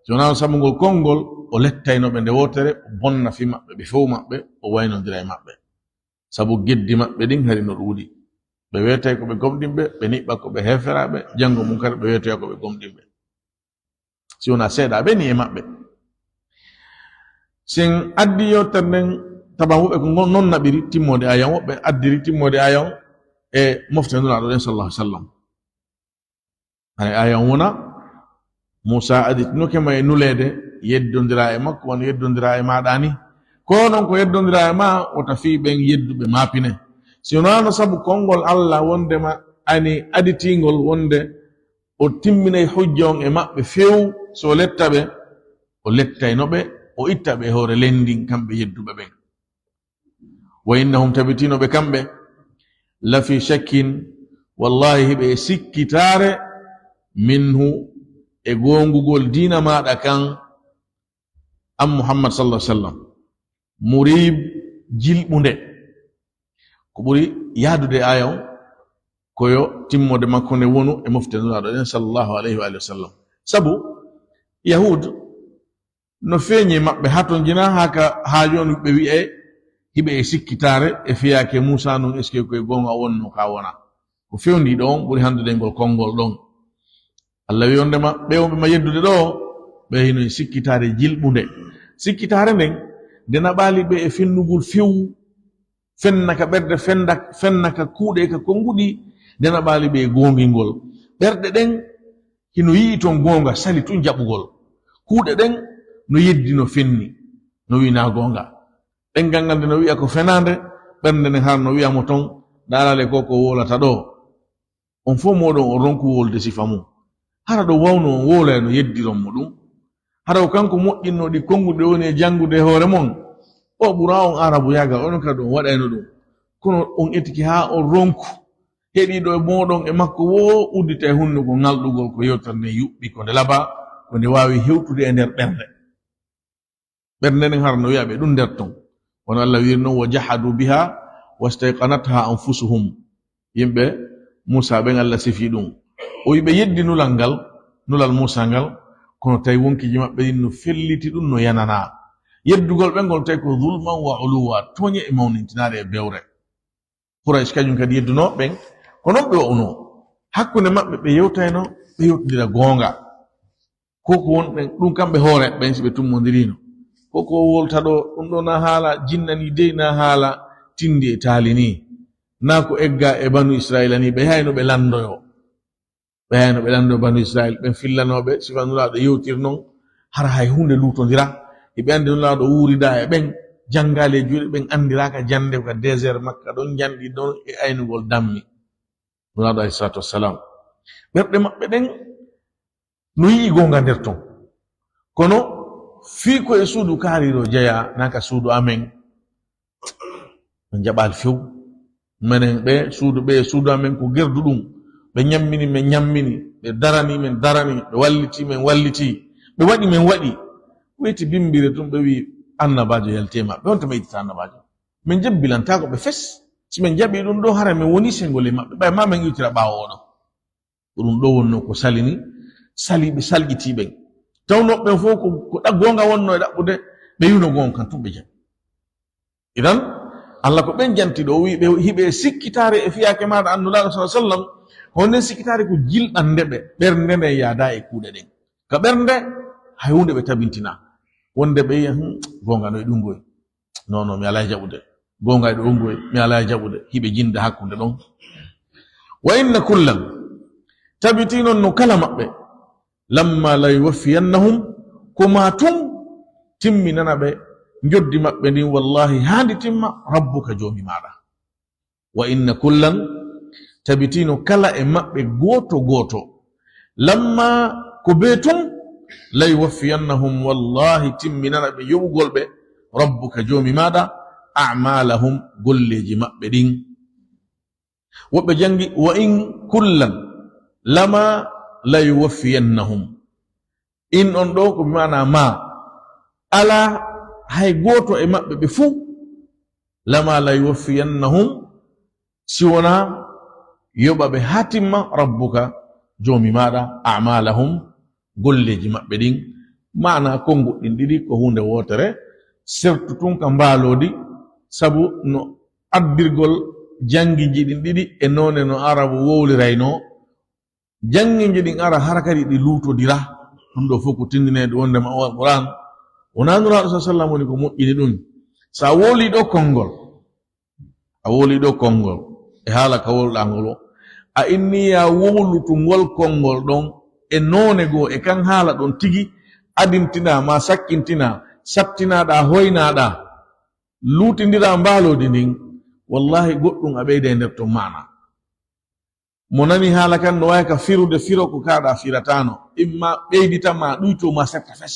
si wonaano sabu ngol konngol, o lettayno ɓe nde wootere, o bonna fii maɓɓe, ɓe few maɓɓe, o waynondira e maɓɓe. Sabu geddi maɓɓe ɗin hari no ɗuuɗi. Ɓe weetay ko ɓe gomɗinɓe, ɓe niɓɓa ko ɓe heeferaaɓe, janngo mun kadi ɓe weetoya ko ɓe gomɗinɓe. Si wonaa seeɗaaɓe ni e maɓɓe. Sen addi yewtere nden, taban woɓɓe ko ngon non naɓiri timmoode aayan, woɓɓe addiri timmoode aayan e mofte Nulaaɗo ɗen sallallahu alaihi wasallam. Hay aayan wona, Muusa aditinoke ma e nuleede, yeddondiraa e makko, wano yeddondiraa e maaɗa ni. Ko non ko yeddondiraa e maa, wota fii ɓen yedduɓe maapine. Si wonaano sabu konngol Allah wondema ani aditiingol wonde o timminay hujja on e maɓɓe few, so o letta ɓe, o lettayno ɓe, o itta ɓe e hoore leydi ndin, kamɓe yedduɓe ɓen. Wa innahum, tabitino ɓe kamɓe, la fi shakkin, wallahi hiɓe e sikkitaare, minhu, e goongugol diina maaɗa kan, an Muhammad sallallahu alaihi wasallam, murib, jilɓunde. Ko ɓuri yaadude aaya on, ko yo timmoode makko nde wonu e mofte Nulaaɗo ɗen sallallahu alaihi wa alihi wasallam. Sabu Yahud no feeñi e maɓɓe, haa ton jina, haa ka, haa jooni ɓe wi'ay hiɓe e sikkitaare e fiyaake Muusa non, est-ce que ko e goonga wonno ka wona? Ko fewndii ɗo on ɓuri hanndude ngol konngol ɗon. Allah wi'i wondema ɓe wonɓe ma yeddude ɗo, ɓe hino e sikkitaare jilɓunde. Sikkitaare nden, nde naɓaali ɓe e fennugol few, fenna ka ɓerɗe, fenda, fenna ka kuuɗe, ka konnguɗi, nde naɓaali ɓe e goongingol. Ɓerɗe ɗen hino yi'i ton goonga, sali tun jaɓugol. Kuuɗe ɗen no yeddi, no fenni, no wi'i naa goonga. Ɗenngal ngal nde no wi'a ko fenaande, ɓernde nden hara no wi'a mo ton, ndaarale ko ko wowlata ɗo. On fow mooɗon on ronku wowlude sifa mun. Hara ɗo wawno on wowlayno yeddiron mo ɗum? Hara ko kanko moƴƴinno ɗi konnguɗi woni e janngude e hoore mon? O ɓura on aarabuyaagal, onon kadi on waɗayno ɗum. Kono on etike haa on ronku heɗiiɗo e mooɗon e makko woo uddita e hunnduko ŋalɗugol ko yewtere nden yuɓɓi, ko nde labaa, ko nde waawi hewtude e nder ɓernde. Ɓernde nden hara no wi'a ɓe ɗum nder ton. Wano Allah wi'iri non, "Wa jahadu biha wastayqanatha anfusuhum." Yimɓe Muusa ɓen Allah sifi ɗum. O wi'i ɓe yeddi nulal ngal, nulal Muusa ngal, kono tawi wonkiiji maɓɓe ɗin no felliti ɗum, no yananaa. Yeddugol ɓe ngol tawi ko zulman wa uluwa, tooñe e mawnintinaare e bewre. Quraysh kañum kadi yeddunoo ɓen, ko non ɓe wa'unoo. Hakkunde maɓɓe ɓe yewtayno, ɓe yewtondira goonga. Ko ko won ɓen, ɗum kamɓe hoore ɓen si ɓe tummondirino. Ko ko wolta ɗo, ɗum ɗo na haala jinna ni dey, na haala tindi e taali ni. Na ko egga e Banu Israila ni, ɓe hayno ɓe landoyo. Ɓe hayno ɓe lanndo Banu Israil, ɓen fillanooɓe sifa Nulaaɗo yewtiri non, hara hay huunde luutondira. Hiɓe anndi Nulaaɗo wuurida e ɓen, janngaali e juuɗe ɓen, anndiraaka jannde ko ka désert Makka ɗon, njanɗi ɗon e aynugol dammi. Nulaaɗo alayhi salaatu wassalam. Ɓerɗe maɓɓe ɗen no yi'i goonga nder ton. Kono fii ko e suudu kaari ɗo jeyaa, naa ka suudu amen, min jaɓaali few. Menen ɓe suudu, ɓe suudu amen ko gerdu ɗum. Ɓe ñammini, min ñammini. Ɓe darani, min darani. Ɓe walliti, min walliti. Ɓe waɗi, min waɗi. Weyti bimbire tun, ɓe wi'i, "Annabaajo yalti e maɓɓe. Honto ɓe ittata annabaajo? Min jebbilantaako ɓe fes. Si min jaɓi ɗum ɗo, hara min woni sengol e maɓɓe. Ɓay ma min iwtira ɓaawo oɗo." Ko ɗum ɗo wonnoo ko salini, sali ɓe, salƴitii ɓen. Tawnooɓe ɓen fof ko, ko ɗa-, goonga wonno e ɗaɓɓude, ɓe wi'uno goonga kan tun ɓe jaɓi. Idan, Allah ko ɓen janti ɗo, o wi'i ɓe, hiɓe sikkitaare e fiyaake maaɗa, an Nulaaɗo sallallahu alaihi wasallam, ko nden sikkitaare ko jilɓande ɓe, ɓernde nden yaada e kuuɗe ɗen. Ka ɓernde, hay huunde ɓe tabintina. Wonde ɓe yi'a, "Hmm, goonga no e ɗum goy. Non, non, mi alaa e jaɓude. Goonga e ɗum goy, mi alaa e jaɓude." Hiɓe jinda hakkunde ɗon. "Wa inna kullan." Tabitii non no kala maɓɓe. "Lamma la yuwaffiyannahum." Ko maa tun timminana ɓe njoddi maɓɓe ndin, wallahi, haa ndi timma, "rabbuka", Joomi maaɗa. "Wa inna kullan", tabitino kala e maɓɓe gooto gooto, "lamma", ko bee tun, "la yuwaffiyannahum", wallahi, timminana ɓe yoɓugol ɓe, "rabbuka", Joomi maaɗa, "a'malahum", golleeji maɓɓe ɗin. Woɓɓe jangi, "Wa in kullan lama la yuwaffiyannahum." In on ɗo ko bi maana ma. Alaa hay gooto e maɓɓe ɓe fuu, "lama la yuwaffiyannahum", si wonaa yoɓa ɓe haa timma, "rabbuka", Joomi maaɗa, "a'malahum", golleeji maɓɓe ɗin. Maana konnguɗi ɗin ɗiɗi ko huunde wootere, sertu tun ka mbaaloodi, sabu no addirgol jannginji ɗin ɗiɗi e noone no Arabu wowliraynoo. Jannginji ɗin ara hara kadi ɗi luutodira. Ɗum ɗo fof ko tinndinee ɗum wonndema o Alqur'aan wonaa Nulaaɗo sa sallam woni ko moƴƴini ɗum. So a wowlii ɗo konngol, a wowlii ɗo konngol e haala ka wowluɗaa ngol o, a innii yo a wowlutu ngol konngol ɗon e noone goo e kan haala ɗon tigi, adintinaa maa sakkintinaa, sattinaaɗaa, hoynaaɗaa, luutindiraa mbaaloodi ndin, wallaahi goɗɗum a ɓeyday nder ton maana. Mo nani haala kan no waawi ka firude firo ko kaaɗa firataano, imma ɓeydita maa ɗuyto maa setta fes.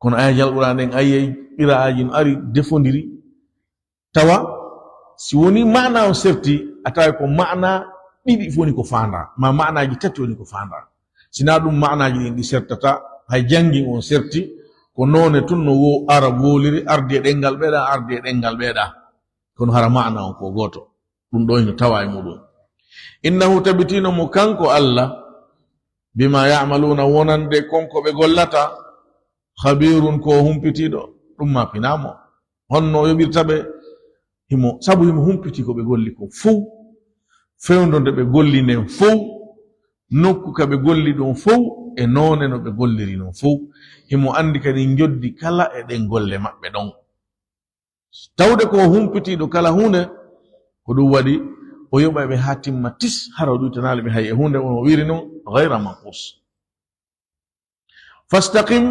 Kono aya jalɓuɗaa nden, ayiyay qira'aaji no ari defondiri. Tawa si woni maana on serti, a tawi ko maana ɗiɗi fof woni ko faandaa, ma maanaaji tati woni ko faandaa. Sinaa ɗum maanaaji ɗin ɗi sertata, hay janngin on serti, ko noone tun no wo Arab wowliri, ardi e ɗenngal ɓeeɗaa, ardi e ɗenngal ɓeeɗaa. Kono hara maana on ko gooto. Ɗum ɗo hino tawa e muɗum. Innahu tabitino mo kanko Allah, bima ya'maluna wonande kon ko ɓe gollata, khabirun ko humpitiiɗo, ɗum ma pinaa mo. Honno o yoɓirta ɓe? Himo, sabu himo humpiti ko ɓe golli ko fow, fewndo nde ɓe golli nden fow, nokku ka ɓe golli ɗon fow, e noone no ɓe golliri non fow. Himo anndi kadi njoddi kala e ɗen golle maɓɓe ɗon. Tawde ko o humpitiiɗo kala huunde, ko ɗum waɗi o yoɓa ɓe haa timma tis, hara o ɗuytanaali ɓe hay e huunde, on o wiiri non, ghayra manqus. Fastaqim,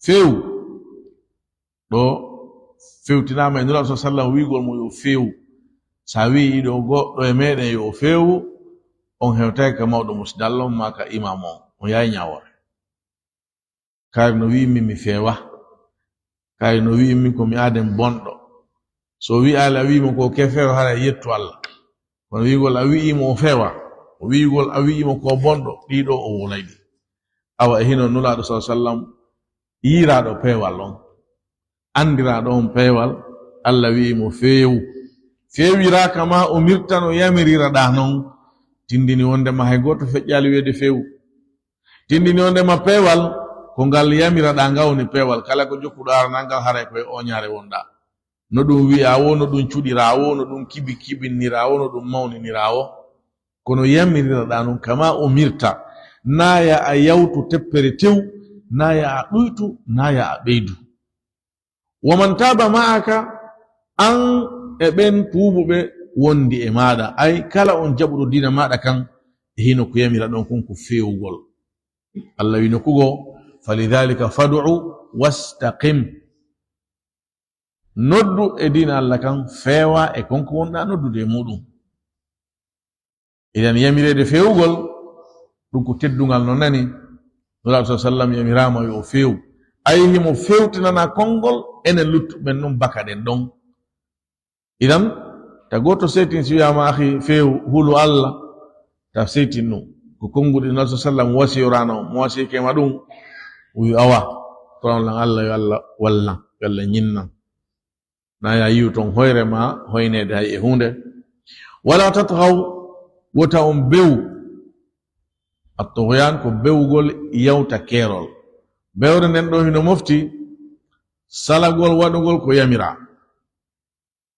feew. Ɗo fewtinaama e Nulaaɗo sa sallam wiigol mo yo feew. Sa wi'i ɗo goɗɗo e meɗen yo o feewu, on hewtay ka mawɗo musidallo on maa ka imam on, on yahay ñaawoore. Kaari no wi'immi mi feewa. Kaari no wi'immi ko mi aaden bonɗo. So wi'aali a wi'imo ko ke feewa, hara yettu Allah. Kono wi'igol a wi'imo o feewa, o wi'igol a wi'imo ko bonɗo, ɗiɗo o wolay ɗi. Awa e hino Nulaaɗo sa sallam yiiraaɗo peewal on. Anndiraaɗo on peewal, Allah wi'imo feewu. Feewiraaka ma o mirta no yamiriraɗaa non, tindini wonde ma hay gooto feƴƴaali wi'ede feewu. Tindini wonde ma peewal, ko ngal yamiraɗaa ngal woni peewal. Kala ko jokkuɗo aranal ngal, haray ko e oñaare wonɗaa. No ɗum wi'aa wo, no ɗum cuɗiraa wo, no ɗum kibi kibinniraa wo, no ɗum mawniniraa wo. Kono yamiriraɗaa non kama umirta. Naa ya a yawtu teppere tew, naa ya a ɗuytu, naa ya a ɓeydu. Wa man taaba ma'aka, an e ɓen tuubuɓe wondi e maaɗa, ay kala on jaɓuɗo diina maaɗa kan, e hino ko yamira ɗon kon ko feewugol. Allah wi nokku goo, "Falidhalika fad'u wastaqim." Noddu e diina Allah kan, feewa e kon ko wonɗaa noddude e muɗum. Idan yamireede feewugol, ɗum ko teddungal no nani. Nulaaɗo sa sallam yamiraama yo o feew. Ayi himo feewtinana konngol, enen luttuɓe ɓen ɗum bakaɗen ɗon. Idan, ta gooto seytin si wiyaama akhi feew, hulu Allah, ta seytin ɗum. Ko konnguɗi Nulaaɗo sa sallam wasiyoraano, mo wasiyike ma ɗum, o wi awa, kono lan Allah yo Allah wallan, yo Allah ñinnan. Na ya yi'u ton hoyre ma hoyneede hay e huunde. Wala tatghaw, wota on bew. At-tughyan ko bewgol yawta keerol. Bewre nden ɗo hino mofti salagol waɗugol ko yamiraa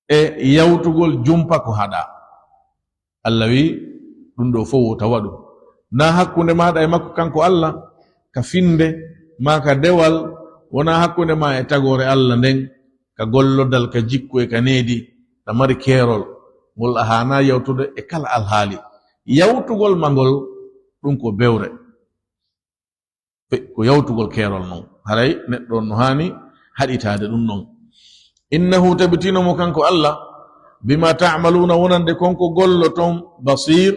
e yawtugol jumpa ko haɗaa. Allah wi, ɗum ɗo fof wota waɗu. Na hakkunde maaɗa e makko kanko Allah, ka finde, maa ka dewal, wona hakkunde maa e tagoore Allah nden, ka gollodal, ka jikku e ka needi, ɗa mari keerol, ngol a haanaa yawtude e kala alhaali. Yawtugol ma ngol, ɗum ko bewre. Pe-, ko yawtugol keerol non. Haray neɗɗo on no haani haɗitaade ɗum non. Innahu, tabitino mo kanko Allah, bima ta'maluna, wonande kon ko golloton, basir,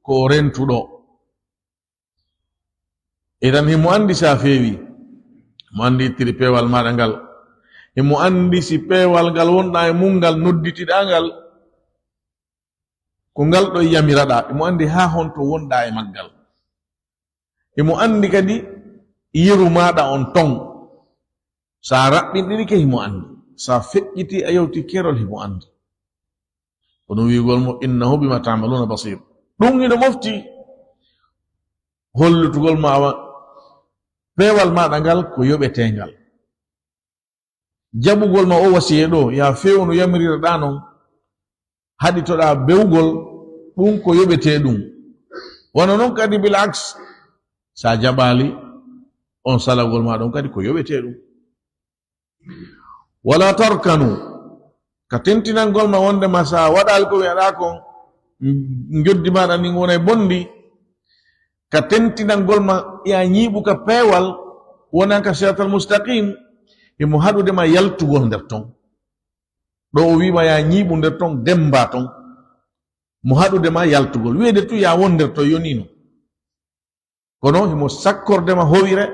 ko o rentuɗo. Idan himo anndi sa feewi, himo anndi ittiri peewal maaɗa ngal, himo anndi si peewal ngal wonɗaa e mun ngal nodditiɗaa ngal, ko ngal ɗo yamiraɗaa, himo anndi haa honto wonɗaa e maggal. Himo anndi kadi yeru maaɗa on ton. Sa raɓɓinɗinike, himo anndi. Sa feƴƴiti, a yawti keerol, himo anndi. Kono wi'ugol mo, "Innahu bima ta'maluna basir." Ɗum hino mofti hollutugol ma awa peewal maaɗa ngal ko yoɓeteengal. Jaɓugol ma o wasiye ɗo, ya feewu no yamirireɗaa non, haɗitoɗaa bewgol, ɗum ko yoɓetee ɗum. Wano non kadi bil aks, sa jaɓaali, on salagol ma ɗon kadi ko yoɓetee ɗum. Wala tarkanu, ka tentinangol ma wondema sa waɗaali ko wi'aɗaa kon, njoddi maaɗa ndin wonay bonndi, ka tentinangol ma ya ñiiɓu ka peewal, wona ka siratal mustaqim, himo haɗude ma yaltugol nder ton. Ɗo o wi'ima ya ñiiɓu nder ton, demmba ton. Mo haɗude ma yaltugol. Wi'ede tu ya won nder ton yonino. Kono himo sakkorde ma howire,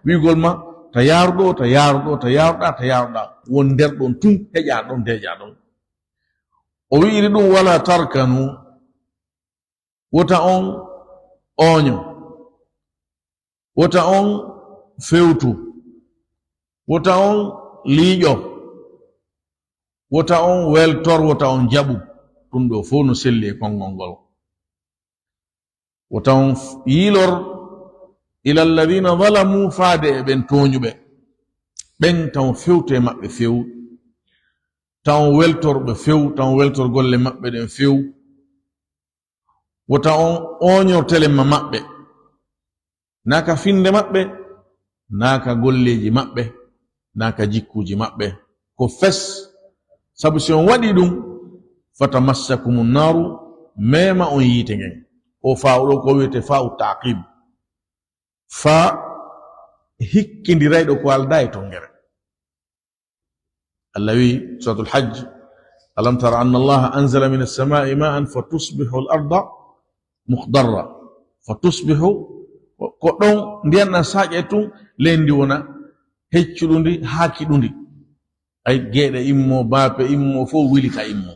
wi'ugol ma, ta yaaru ɗo, ta yaaru ɗo, ta yaaruɗaa, ta yaaruɗaa. Won nder ɗon tun, heƴaa ɗon, deeƴaa ɗon. O wi'iri ɗum, "Wala tarkanu." Wota on ooño. Wota on fewtu. Wota on liiƴo. Wota on weltor, wota on jaɓu. Ɗum ɗo fof no selli e konngol ngol. Wota on f-, yiilor ila alladhina zalamu, faade e ɓen tooñuɓe. Ɓen taw fewte maɓɓe few. Taw weltor ɓe few, taw weltor golle maɓɓe ɗen few. Wota on ooñor telemma maɓɓe. Naa ka finde maɓɓe, naa ka golleeji maɓɓe, naa ka jikkuuji maɓɓe. Ko fes, sabu si on waɗii ɗum, fatamassakumu naaru, meema on yiite ngen. O faa o ɗo ko wiyetee faa u taaqib. Faa hikkindirayɗo ko aldaa e tonngere. Allah wi, Suratul Hajj, "Alam tara anna Allaha anzala minas samaa'i ma'an fa tusbihu al-arda mukhdarra." Fa tusbihu, ko, ko ɗon ndiyan ɗan saaƴa e tun, leydi wona heccuɗundi, haakiɗundi. Ay, geeɗe immo, baape immo, fof wilita immo.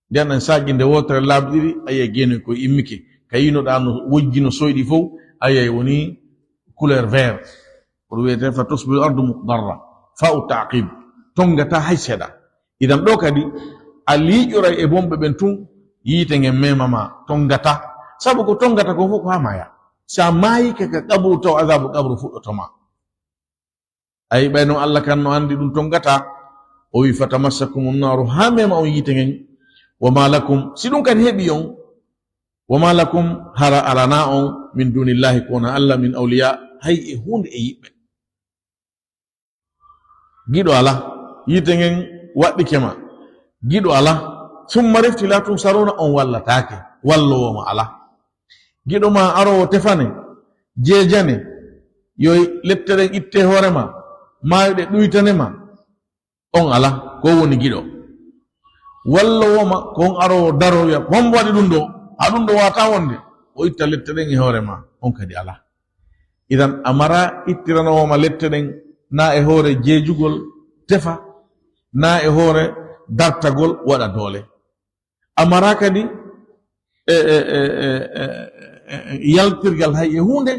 Ndiyan ɗan saaƴi nde wootere laabi ɗiɗi, ayi, e geene ko immike. Ka yinoɗaa no wojji, no soyɗi fof, ayi, woni couleur vert. Ko ɗum wiyetee fa tusbihu ardu mukhdarra. Fa u taqib. Tongata hay seeɗa. Idan ɗo kadi, a liiƴoray e bonɓe ɓen tun, yiite ngen meema ma, tongata. Sabu ko tongata ko fof ko haa maaya. Sa maayi ka, ka qabru taw azabu qabru fuɗɗoto ma. Ayi, ɓay non Allah kan no anndi ɗum tongata. O wi, "Fatamassakumu naaru," haa meema on yiite ngen. "Wa ma lakum," si ɗum kan heɓi on, "wa ma lakum," hara alanaa on, "min dunillahi," ko wona Allah, "min awliya," hay e huunde e yiɓɓe. Giɗo alaa, yiite ngen waɗɗike ma. Giɗo alaa. "Summa refti la tunsaruna," on wallataake. Walloowo ma alaa. Giɗo ma aroowo tefane, jeejane, yo lette ɗen itte hoore ma, maayo ɗe ɗuytane ma, on alaa, ko woni giɗo. Walla woma ko on aroowo daroo wi'a, "Hombo waɗi ɗum ɗo? A ɗum ɗo waawataa wonde." O itta lette ɗen e hoore ma, on kadi alaa. Idan a maraa ittiranoowo ma lette ɗen, naa e hoore jeejugol tefa, naa e hoore dartagol waɗa doole. A maraa kadi e, e, e, e, e, e, e yaltirgal hay e huunde,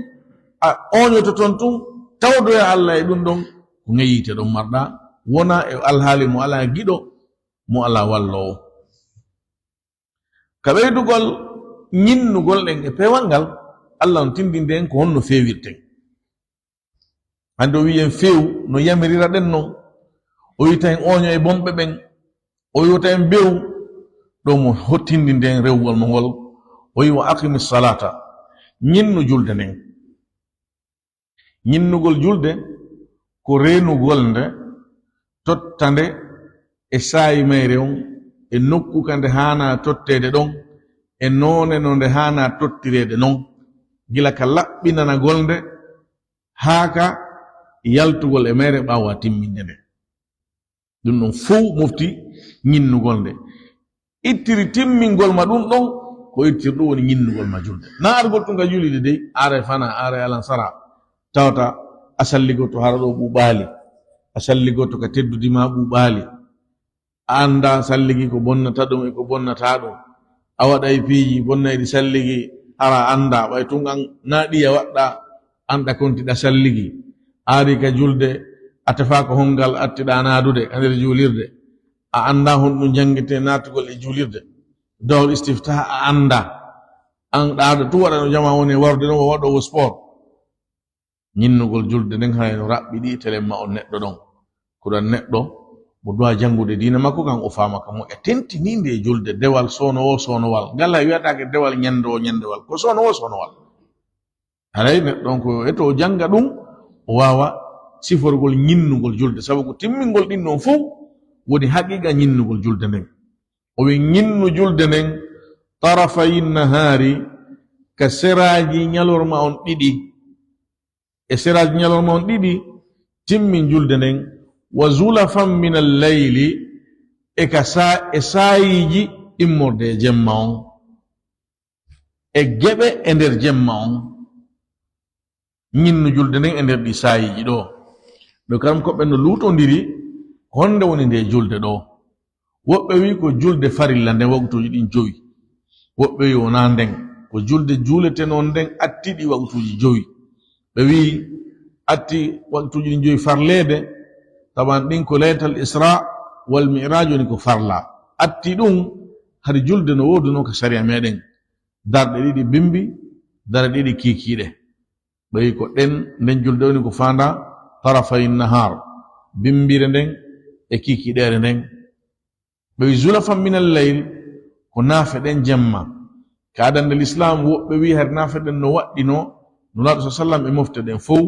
a ooñoto toon tun, tawdoya Allah e ɗum ɗon, ko ŋeyiite ɗon marɗaa, wona e alhaali mo alaa giɗo, mo alaa walloowo. Ka ɓeydugol ñinnugol ɗen e peewal ngal, Allah on tindinde en ko honno feewirten. Hannde o wi'i en feew no yamiriraɗen non. O wi'ta en ooño e bonɓe ɓen. O wi'ta en bew. Ɗo mo hottindinde en rewugol mo ngol. O wi'i, "Wa aqimi salata." Ñinnu julde nden. Ñinnugol julde ko reenugol nde, totta nde e saayi mayre on, e nokku ka nde haanaa totteede ɗon, e noone no nde haanaa tottireede non, gila ka laɓɓinanagol nde, haa ka yaltugol e mayre ɓaawo a timminde nde. Ɗum ɗon fow mofti ñinnugol nde. Ittiri timmingol ma ɗum ɗon, ko ittiri ɗum woni ñinnugol ma julde. Na argol tun ka julide dey, are fana, are alan sara. Tawata a salligoto hara ɗo ɓuuɓaali. A salligoto ka teddudi ma ɓuuɓaali. A annda salligi ko bonnata ɗum e ko bonnata ɗum. A waɗay piiji bonnayɗi salligi hara a annda. Ɓay tun an na ɗiya waɗɗa, an ɗa kontiɗa salligi. A ari ka julde, a tefa ko hongal attiɗa naadude ka nder juulirde. A annda honɗum janngete naatugol e juulirde. Dowal istifta a annda. An ɗa tu waɗano jama woni warde ɗon o waɗowo sport. Ñinnugol julde nden hay no raɓɓiɗi telen ma on neɗɗo ɗon. Kuran neɗɗo mo duwa janngude diina makko kan o faama ka mo e tentininde e julde dewal soono o soonowal. Ngal hay wiyataake dewal ñande o ñandewal. Ko soono o soonowal. Haray neɗɗo on ko eto o jannga ɗum, o waawa siforgol ñinnugol julde. Sabu ko timmingol ɗin ɗon fow woni haqiqa ñinnugol julde nden. O wi ñinnu julde nden, "Tarafayi nahaari," ka seraaji ñalorma on ɗiɗi. E seraaji ñalorma on ɗiɗi, timmin julde nden, "Wa zulafan min al-layli," e ka sa-, e saayiiji immorde e jemma on. E geɓe e nder jemma on. Ñinnu julde nden e nder ɗi saayiiji ɗo. Ɓe karam ko ɓe no luutondiri, honde woni nde julde ɗo? Woɓɓe wi ko julde farilla nden waqtuuji ɗin jowi. Woɓɓe wi wonaa nden, ko julde juuletenoo nden atti ɗi waqtuuji jowi. Ɓe wi atti waqtuuji ɗin jowi farleede, taban ɗin ko laytal Isra wal Mi'raj woni ko farla. Atti ɗum, hari julde no woodunoo ka sariya meɗen. Darɗe ɗiɗi bimbi, darɗe ɗiɗi kiikiiɗe. Ɓe wi ko ɗen, nden julde woni ko faanda tarafay nahar, bimbire nden e kiikiiɗeere nden. Ɓe wi zulafan minal layl, ko naafe ɗen jemma. Ka adannde Lislaam, woɓɓe wi hari naafe ɗen no waɗɗino, Nulaaɗo sa sallam e mofte ɗen fow,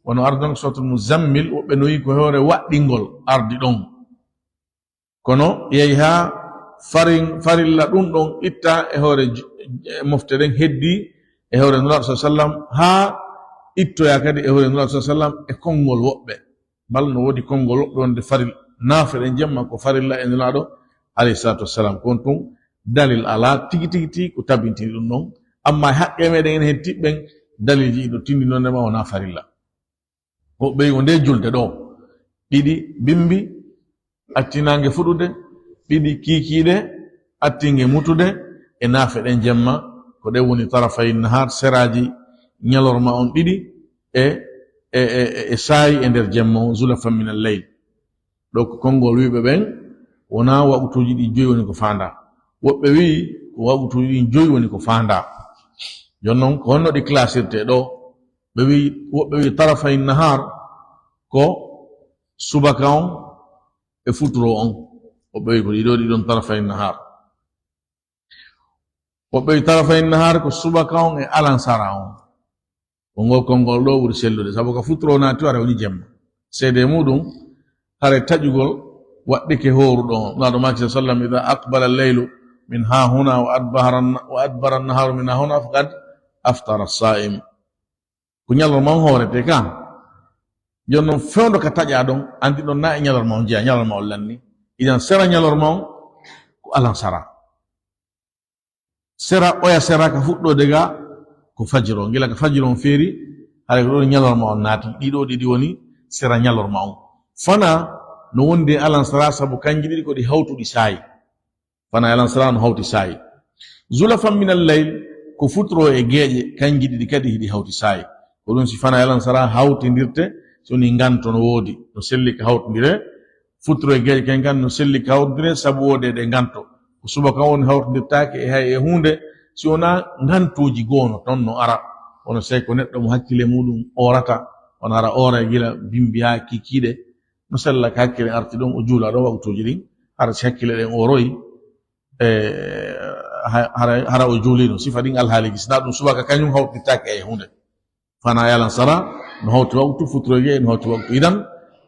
wano ardan suratul Muzammil, woɓɓe no wi ko hoore waɗɗingol ardi ɗon. Kono yehi haa farin-, farilla ɗum ɗon itta e hoore j-, e mofte ɗen, heddi e hoore Nulaaɗo sa sallam, haa ittoya kadi e hoore Nulaaɗo sa sallam e konngol woɓɓe. Bal no woodi konngol woɓɓe wonde faril-, naafe ɗen jemma ko farilla e Nulaaɗo alayhi salaatu wassalam. Ko on tun dalil alaa tigi tigi tigi ko tabintini ɗum ɗon. Amma e haqqe meɗen en heddiiɓe ɓen, dalilji ɗo tindinonde ma wonaa farilla. Woɓɓe wi ko nde julde ɗo, ɗiɗi bimbi, atti naange fuɗude, ɗiɗi kiikiiɗe, atti nge mutude, e naafe ɗen jemma, ko ɗen woni tarafay nahar, seraaji ñalorma on ɗiɗi, e, e, e, e, e saayi e nder jemma on, zulafan minal layl. Ɗo ko konngol wiiɓe ɓen, wonaa waqtuuji ɗi joyi woni ko faandaa. Woɓɓe wi ko waqtuuji ɗin joyi woni ko faandaa. Jooni non, ko honno ɗi classirte ɗo? Ɓe wi, woɓɓe wi tarafay nahar ko subaka on e futuro on. Woɓɓe wi ko ɗiɗo ɗiɗon tarafay nahar. Woɓɓe wi tarafay nahar ko subaka on e alansara on. Ko ngol konngol ɗo ɓuri sellude, sabu ka futuro naati, hara woni jemma. Seede muɗum, hare taƴugol waɗɗike hooruɗo on. Nulaaɗo maaki sa sallam, "Ida aqbala al-laylu min ha huna wa adbara an-, wa adbara an-naharu min ha huna faqad aftara as-sa'im." Ko ñalorma on hoorete ka. Jooni non fewndo ka taƴa ɗon, anndi ɗon na e ñalorma on jeya, ñalorma on lanni. Idan sera ñalorma on ko alansara. Sera, oya sera ka fuɗɗoode ga ko fajiro. Gila ka fajiro on feeri, haray ko ɗon ñalorma on naati. Ɗiɗo ɗiɗi woni sera ñalorma on. Fana no wondi e alansara sabu kanji ɗiɗi ko ɗi hawtuɗi saayi. Fana e alansara no hawti saayi. Zulafan minal layl ko futuro e geeƴe, kanji ɗiɗi kadi hiɗi hawti saayi. Ko ɗum si fana e alansara hawtindirte, si woni nganto no woodi, no selli ka hawtindire, futuro e geeƴe kan kan no selli ka hawtindire sabu woode ɗe nganto. Ko subaka on hawtindirtaake e hay e huunde, si wonaa ngantuuji goono ton no ara. Kono sey ko neɗɗo mo hakkille muɗum oorata, on hara oora e gila bimbi haa kikiiɗe, no sella ka hakkille arti ɗon, o juula ɗon waktuuji ɗin, hara si hakkille ɗen ooroyi, e, ha-, hara, hara o juulino. Sifa ɗin alhaaliiji, si na ɗum subaka kañum hawtitaake e huunde. Fana e alansara, no hawti waktu, futuro e gee, no hawti waktu. Idan,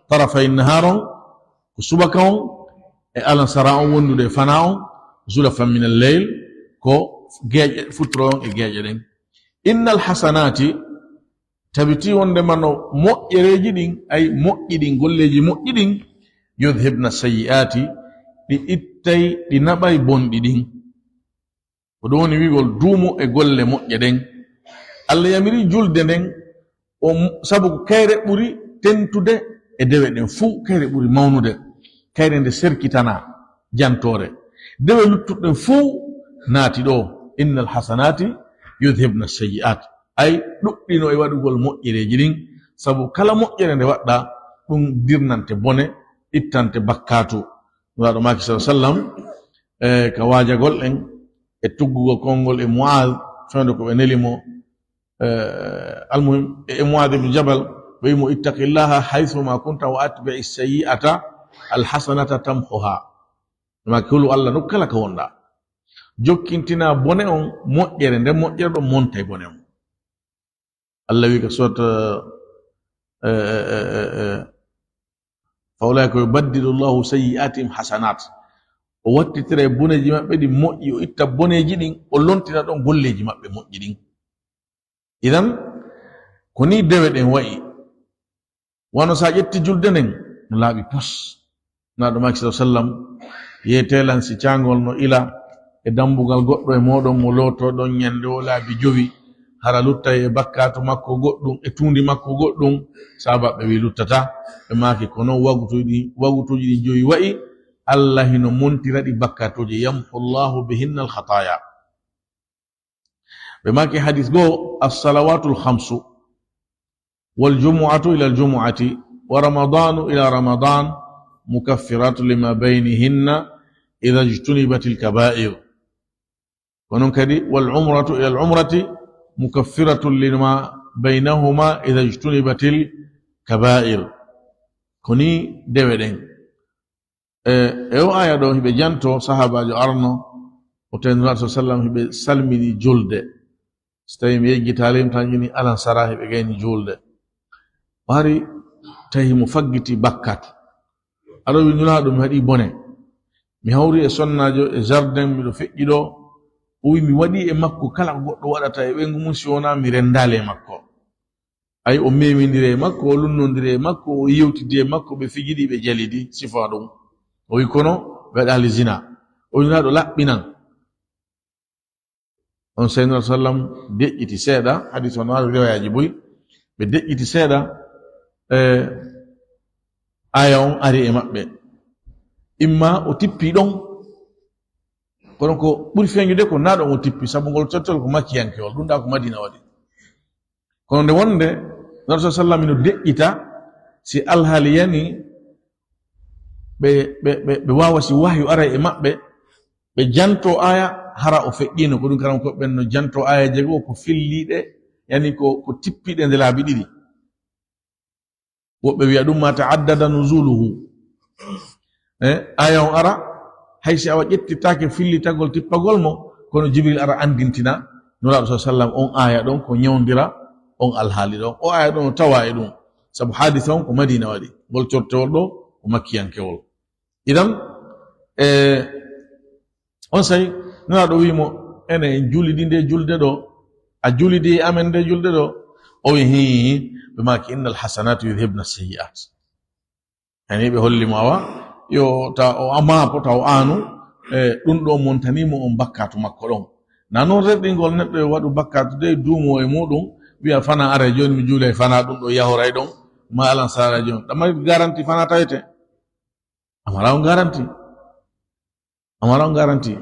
tarafay nahar on, ko subaka on, e alansara on wondude e fana on, zulafan min al-layl, ko geeƴe, futuro on e geeƴe ɗen. Innal hasanati, tabiti wonde mano moƴƴereeji ɗin, ay moƴƴi ɗin, golleeji moƴƴi ɗin, yudhibna sayyi'ati, ɗi ittay, ɗi naɓay bonɗi ɗin. Ko ɗum woni wi'gol duumo e golle moƴƴe ɗen. Allah yamiri julde nden, o, sabu ko kayre ɓuri tentude e dewe ɗen fuu, kayre ɓuri mawnude, kayre nde serkitana jantoore. Dewe luttuɗe ɗen fuu naati ɗo, innal hasanati yudhibna sayyi'at. Ay ɗuɗɗino e waɗugol moƴƴereeji ɗin, sabu kala moƴƴere nde waɗɗa, ɗum dirnante bone, ittante bakkatu. Nulaaɗo maaki sallallahu alaihi wasallam, e ka waajagol en, e tuggugol konngol e Mu'aaz, fewndo ko ɓe neli mo, e, almuhim, e, e Mu'aaz ibn Jabal, ɓe wi'i mo, "Ittaqillaha haythuma kunta wa atbi'i sayyi'ata alhasanata tamhuha." Ɓe maaki, "Hulu Allah nokku kala ka wonɗa. Jokkintina bone on moƴƴere, nde moƴƴere ɗon monta e bone on." Allah wi'i ka surat, e, e, e, e, e, "Fa ulaika yubaddilu Allahu sayyi'atihim hasanat." O wattitira e boneeji maɓɓe ɗin moƴƴi, o itta boneeji ɗin, o lontina ɗon golleeji maɓɓe moƴƴi ɗin. Idan, ko ni dewe ɗen wa'i. Wano sa ƴetti julde nden, no laaɓi pos. Nulaaɗo maaki sallallahu alaihi wasallam, "Yeetelan si caangol no ila e dambugal goɗɗo e mooɗon mo lootoɗon ñande o laabi jowi, hara luttay e bakkatu makko goɗɗum, e tuundi makko goɗɗum?" Sahaabaaɓe ɓe wi'i, "Luttata." Ɓe maaki, "Ko non wagutuuji ɗin, wagutuuji ɗin jowi wa'i, Allah hino montira ɗi bakkatuuji, yamhu Allahu bihinna al-khataya." Ɓe maaki hadis goo, "As-salawatul khamsu, wal jumu'atu ila al-jumu'ati, wa ramadanu ila ramadan, mukaffiratun lima baynihinna idha ijtunibatil kaba'ir." Ko non kadi, "Wal umratu ila al-umrati, mukaffiratun lima baynahuma idha ijtunibatil kaba'ir." Ko ni dewe ɗen. E, e o aya ɗo, hiɓe janto sahaabaajo arno, o tawi Nulaaɗo sallallahu alaihi wasallam hiɓe salmini julde. So tawi mi yejjitaali, mi tan jini alan sara hiɓe gayni julde. O hari tawi mo faggiti bakkat. Aɗo wi Nulaaɗo, mi waɗi bone. Mi hawri e sonnaajo e jardin, miɗo feƴƴi ɗo. O wi mi waɗi e makko kala ko goɗɗo waɗata e ɓeyngu mum, si wonaa mi renndaali e makko. Ay, o memindiri e makko, o lunnondiri e makko, o yewtidi e makko, ɓe fijidi, ɓe jalidi, sifa ɗum. O wi, kono ɓe waɗaali zina. O wi, Nulaaɗo laɓɓinan. On sey Nulaaɗo sallam deƴƴiti seeɗa, hadis on waɗi riwayaaji buy, ɓe deƴƴiti seeɗa, e aya on ari e maɓɓe. Imma o tippi ɗon, kono ko ɓuri feeñude ko na ɗon o tippi, sabu ngol tottol ko makkiyankewol, ɗum ɗa ko Madina waɗi. Kono nde wonde Nulaaɗo sallam no deƴƴita, si alhaali yani, ɓe, ɓe, ɓe, ɓe waawa si wahyu ara e maɓɓe, ɓe janto aya, hara o feƴƴino. Ko ɗum karam ko ɓen no janto aya jego ko filliɗe, yani ko, ko tippiɗe nde laabi ɗiɗi. Woɓɓe wi'a ɗum ma ta'addada nuzuluhu. E, aya on ara, hay si awa ƴettitaake fillitagol tippagol mo, kono Jibril ara andintina Nulaaɗo sallallahu alaihi wasallam on aya ɗon ko ñawndira on alhaali ɗon. O aya ɗon o tawa e ɗum. Sabu hadisa on ko Madina waɗi. Ngol cortewol ɗo ko makkiyankewol. Idan, e, on say, Nulaaɗo wi mo, ene en julidi nde julde ɗo, a julidi e amen nde julde ɗo? O wi, hii, ɓe maaki, innal hasanatu yudhibna sayyi'at. Yani ɓe holli mo awa, yo ta o ama ko taw aanu, e, ɗum ɗo montani mo on bakkatu makko ɗon. Na noon rerɗingol neɗɗo yo waɗu bakkatu de duumo e muɗum, wi'a fana are jooni mi juulay fana ɗum ɗo yahoray ɗon, ma alan sara jooni. Ɗamari garanti fana tawete. Amara on garanti. Amara on garanti.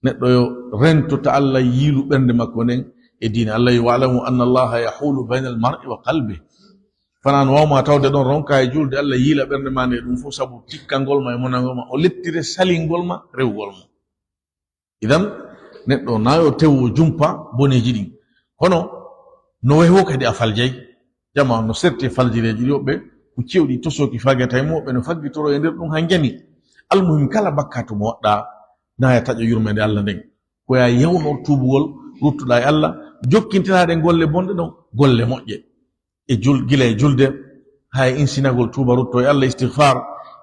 Neɗɗo yo rento ta Allah yiilu ɓernde makko nden e diine. Allah yo wa'lamu anna Allah yahulu baynal mar'i wa qalbi. Fana no wawma tawde ɗon ronka e julde, Allah yiila ɓernde ma nde ɗum fof sabu tikkangol ma e monangol ma. O lettire salingol ma, rewgol ma. Idan, neɗɗo na yo tewo jumpa boneji ɗin. Kono, No wayi wo kadi a faljay. Jama on no serti e faljireeji ɗi woɓɓe, ko cewɗi tosooki fagata e muɓɓe no faggitoro e nder ɗum haa njani. Almuhim, kala bakkaatu mo waɗɗa, naaya taƴo yurmeende Allah nden. Ko yaa yawnor tuubugol, ruttuɗaa e Allah, jokkintiraɗe golle bonɗe ɗon, golle moƴƴe. E jul-, gila e julde, haa e insinagol tuuba rutto e Allah, istigfaar,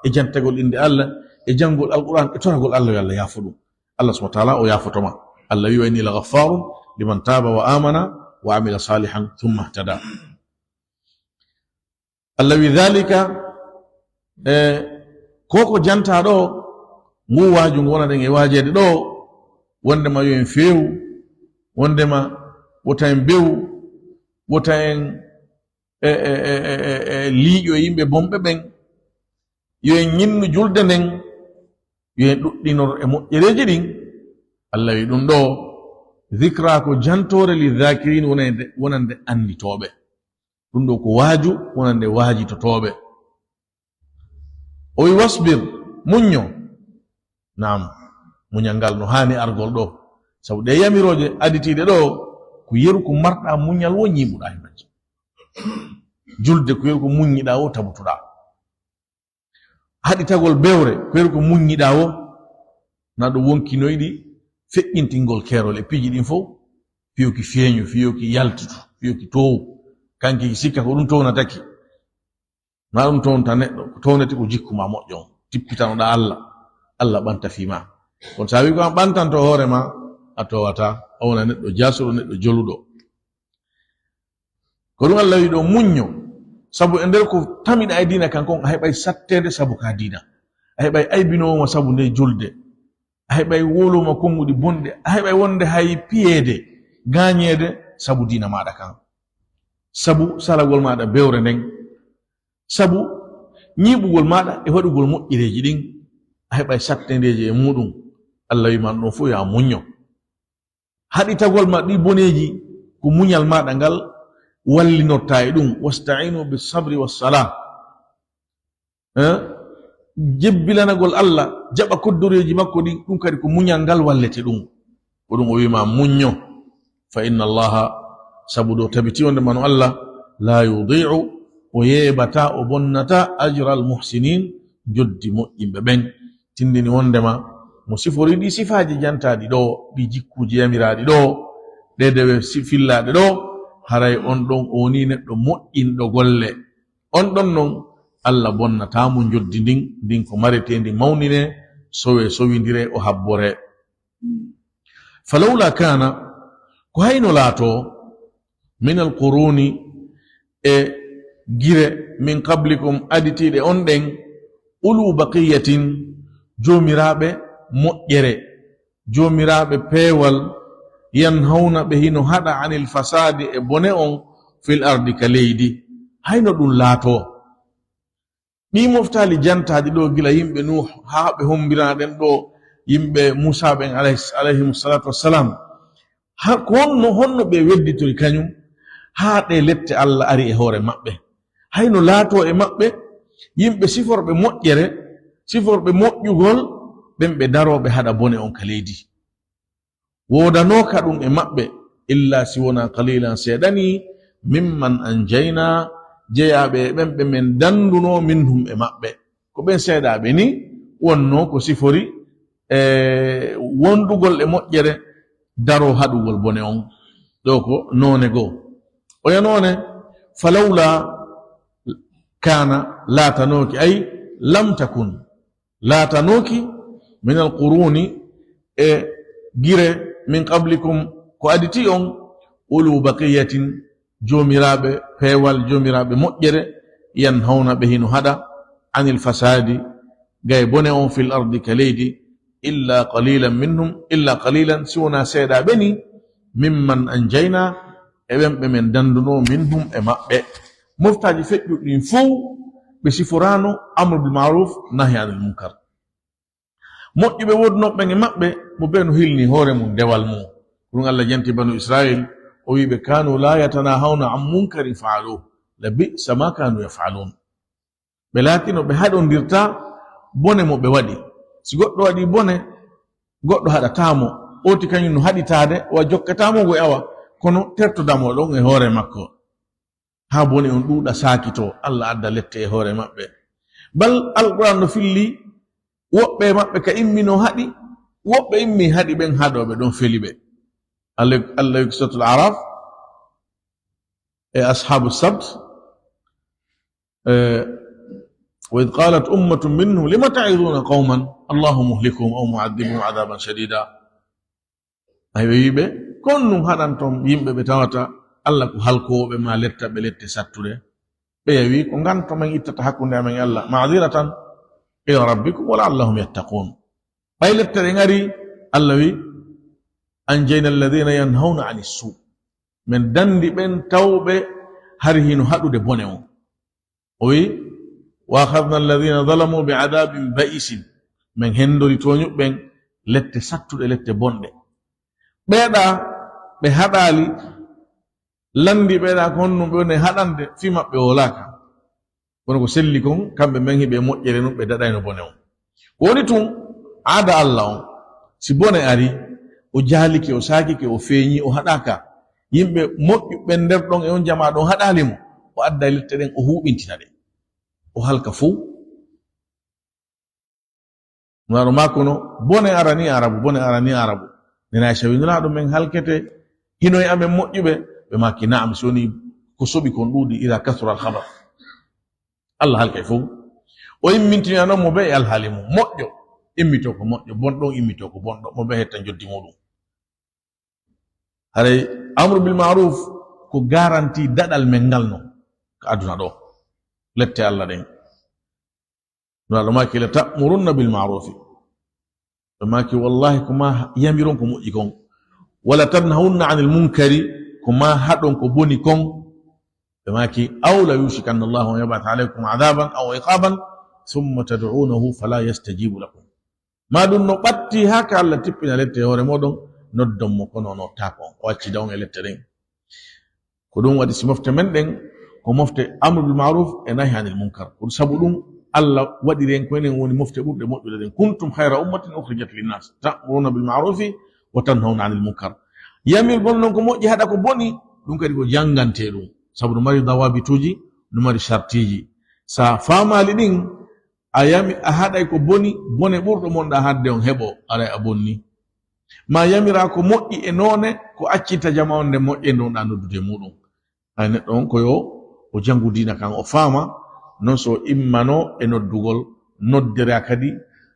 e jantagol innde Allah, e janngol Alqur'aan, e toragol Allah yo Allah yaafo ɗum. Allah subhanahu wa ta'ala o yaafoto ma. Allah wi, "Wa inni la ghaffarun liman taba wa amana wa amila salihan thumma ihtada." Allah wi, "Dhalika," e, ko ko janta ɗo, ngu waaju ngu wona ɗen e waajeede ɗo, wondema yo en feewu, wondema wota en bewu, wota en, e, e, e, e, e, e liiƴo e yimɓe bonɓe ɓen, yo en ñinnu julde nden, yo en ɗuɗɗinor e moƴƴereeji ɗin. Allah wi ɗum ɗo, dhikra ko jantoore li dhakirin, wonande, wonande annditooɓe. Ɗum ɗo ko waaju wonande waajitotooɓe. O wi, "Wasbir," muñño. Naam, muñal ngal no haani argol ɗo. Sabu ɗe yamirooje aditiiɗe ɗo, ko yeru ko marɗa muñal wo ñiiɓuɗa e majje. Julde ko yeru ko muññiɗa wo tabutuɗa. Haɗitagol bewre, ko yeru ko muññiɗa wo, na ɗo wonkinoyɗi feƴƴintingol keerol e piiji ɗin fof, fiyoki feeñu, fiyoki yaltutu, fiyoki toowu, kanki sikka ko ɗum townataki. Na ɗum townta neɗɗo, ko townete ko jikku ma moƴƴo on, tippitanoɗa Allah, Allah ɓanta fii ma. Kono sa wi ko an ɓantanto hoore ma, a towata, a wona neɗɗo jaasuɗo, neɗɗo joluɗo. Ko ɗum Allah wi ɗo, muñño, sabu e nder ko tamiɗa e diina kan kon, a heɓay satteede sabu ka diina. A heɓay aybinoowo ma sabu nde julde. A heɓay wowloo ma konnguɗi bonɗi. A heɓay wonde hay piyeede, gaañeede sabu diina maaɗa kan. Sabu salagol maaɗa bewre nden. Sabu ñiiɓugol maaɗa e waɗugol moƴƴereeji ɗin. A heɓay satteendeeji e muuɗum. Allah wi ma ɗum fof yo a muñño. Haɗitagol ma ɗi boneeji, ko muñal maaɗa ngal wallinorta e ɗum. "Wasta'inu bis sabri was salah." Eh? Jebbilanagol Allah, jaɓa koddoreeji makko ɗin, ɗum kadi ko muñal ngal wallete ɗum. Ko ɗum o wi ma muñño. "Fa inna Allaha," sabu ɗo tabiti wonde mano Allah, "la yudi'u," o yeebata, o bonnata, "ajral muhsinin," joddi moƴƴinɓe ɓen. Tindini wondema mo sifori ɗi sifaaji jantaaɗi ɗo, ɗi jikkuuji yamiraaɗi ɗo, ɗe dewe si-, fillaaɗe ɗo, haray on ɗon o woni neɗɗo moƴƴinɗo golle. On ɗon non, Allah bonnataa mo njoddi ndin, ndin ko mareteendi, mawnine, sowe, sowindire, o habbore. Falawla kana, ko hayno laato, min alquruni, e gire, min qablikum, aditiiɗe on ɗen, ulu baqiyatin, joomiraaɓe moƴƴere, joomiraaɓe peewal, yanhawna, ɓe hino haɗa, anil fasaadi, e bone on, fil ardi, ka leydi. Hayno ɗum laato. Ɗii moftaali jantaaɗi ɗo gila yimɓe Nuuh haa ɓe hombiraɗen ɗo yimɓe Muusaa ɓen alayhi, alayhimu salaatu wassalam. Ha, ko honno, honno ɓe wedditori kañum haa ɗe lette Allah ari e hoore maɓɓe? Hayno laato e maɓɓe yimɓe siforɓe moƴƴere, siforɓe moƴƴugol, ɓen ɓe darooɓe haɗa bone on ka leydi. Woodanooka ɗum e maɓɓe, illa si wonaa qalilan, seeɗa ni, mimman anjayna, jeyaaɓe e ɓen ɓe men dandunoo, minhum, e maɓɓe. Ko ɓen seeɗaaɓe ni wonnoo ko sifori e wondugol e moƴƴere, daroo haɗugol bone on. Ɗo ko noone goo. Oya noone, falawla kana, laatanooki, ay, lam takun, laatanooki, min alquruni, e gire, min qablikum, ko aditi on, ulu baqiyatin, joomiraaɓe peewal, joomiraaɓe moƴƴere, yanhawna, ɓe hino haɗa, anil fasaadi, gay bone on, fil ardi, ka leydi, illa qalilan minhum, illa qalilan, si wonaa seeɗaaɓe ni, mimman anjayna, e ɓen ɓe men dandunoo, minhum, e maɓɓe. Moftaaji feƴƴuɗi ɗin fow, ɓe siforaano amru bil ma'ruf, nahi anil munkar. Moƴƴuɓe woodunooɓe ɓen e maɓɓe, mo bee no hilni hoore mum dewal mum. Ko ɗum Allah janti banu Israil, o wi'i ɓe, "Kanu la yatanahawna an munkarin fa'aluh, la bi'sa ma kanu yaf'alun." Ɓe laatino ɓe haɗondirta bone mo ɓe waɗi. Si goɗɗo waɗi bone, goɗɗo haɗataa mo, ooti kañum no haɗitaade, o jokkataa mo ngo e awa, kono tertodamo ɗon e hoore makko. Haa bone on ɗuuɗa saakito, Allah adda lette e hoore maɓɓe. Bal Alquran no filli woɓɓe e maɓɓe ka immi no haɗi, woɓɓe immi haɗi ɓen haɗooɓe ɗon feli ɓe. Allah, Allah wi' suratul Araf e Ashabu Sabt, eh, "Wa idh qalat ummatun minhum lima ta'idhuna qawman Allahu muhlikuhum aw mu'adhibuhum adhaban shadida." Ay, ɓe wi'i ɓe, "Kon nun haɗanton yimɓe ɓe tawata Allah ko halkoowo ɓe maa letta ɓe lette sattuɗe?" Ɓe wi'i, "Ko nganto men ittata hakkunde amen e Allah, ma'dhiratan ila rabbikum wa la'allahum yattaqun." Ɓay lette ɗen ari, Allah wi'i, "Anjayna alladhina yanhawna anis su'." Men dandi ɓen tawɓe hari hino haɗude bone on. O wi'i, "Wa akhadhna alladhina zalamu bi adhabin ba'isin." Men hendori tooñuɓe ɓen lette sattuɗe, lette bonɗe. Ɓeeɗa ɓe haɗaali, landi ɓeeɗa ko honɗum ɓe woni haɗande, fii maɓɓe wolaaka. Kono ko selli kon, kamɓe men hiɓe moƴƴere nun, ɓe daɗayno bone on. Ko woni tun, aada Allah on, si bone ari, o jaalike, o saakike, o feeñi, o haɗaaka. Yimɓe moƴƴuɓe nder ɗon e on jamaa ɗon haɗaali mo, o adda lette ɗen, o huuɓintina ɗe. O halka fow. Nulaaɗo maako no, "Bone arani Arabu, bone arani Arabu." Nena Aisha wi', "Nulaaɗo men halkete, hino e amen moƴƴuɓe?" Ɓe maaki, "Na'am, si woni ko soɓi kon ɗuuɗi, ida kasura al khabar." Allah halkay fow. O immintinano mo be e alhaali mum. Moƴƴo immito ko moƴƴo, bonɗo immito ko bonɗo, mo be hetta njoddi muɗum. Haray amru bil ma'ruf ko garanti daɗal men ngal no ka aduna ɗo. Lette Allah ɗen. Nulaaɗo maaki, "La ta'murunna bil ma'rufi." Ɓe maaki, "Wallahi, ko ma yamiron ko moƴƴi kon. Wala tanhawunna anil munkari, ko ma haɗon ko boni kon." Ɓe maaki, "Aw la yushikanna Allahu an yab'atha alaykum adhaban aw iqaban, thumma tad'unahu fala yastajibu lakum." Ma ɗum no ɓatti haa ka Allah tippina lette e hoore mooɗon, noddon mo kono o nottaako on, o accida on e lette ɗen. Ko ɗum waɗi si mofte men ɗen, ko mofte amru bil ma'ruf e nahi anil munkar. Ko sabu ɗum Allah waɗiri en ko enen woni mofte ɓurɗe moƴƴude ɗen. "Kuntum khayra ummatin ukhrijat linnas, ta'muruna bil ma'rufi wa tanhawna anil munkar." Yamirgol non ko moƴƴi, haɗa ko boni, ɗum kadi ko janngante ɗum. Sabu no mari dawabituuji, no mari sartiiji. Sa faamaali ɗin, a yami, a haɗay ko boni, bone ɓurɗo mon ɗa haɗde on heɓo, aray a bonni. Ma yamira ko moƴƴi e noone, ko accinta jama on nde moƴƴe nde on ɗa noddude e muɗum. Hay neɗɗo on ko yo o janngu diina kan, o faama, non so immano e noddugol, noddira kadi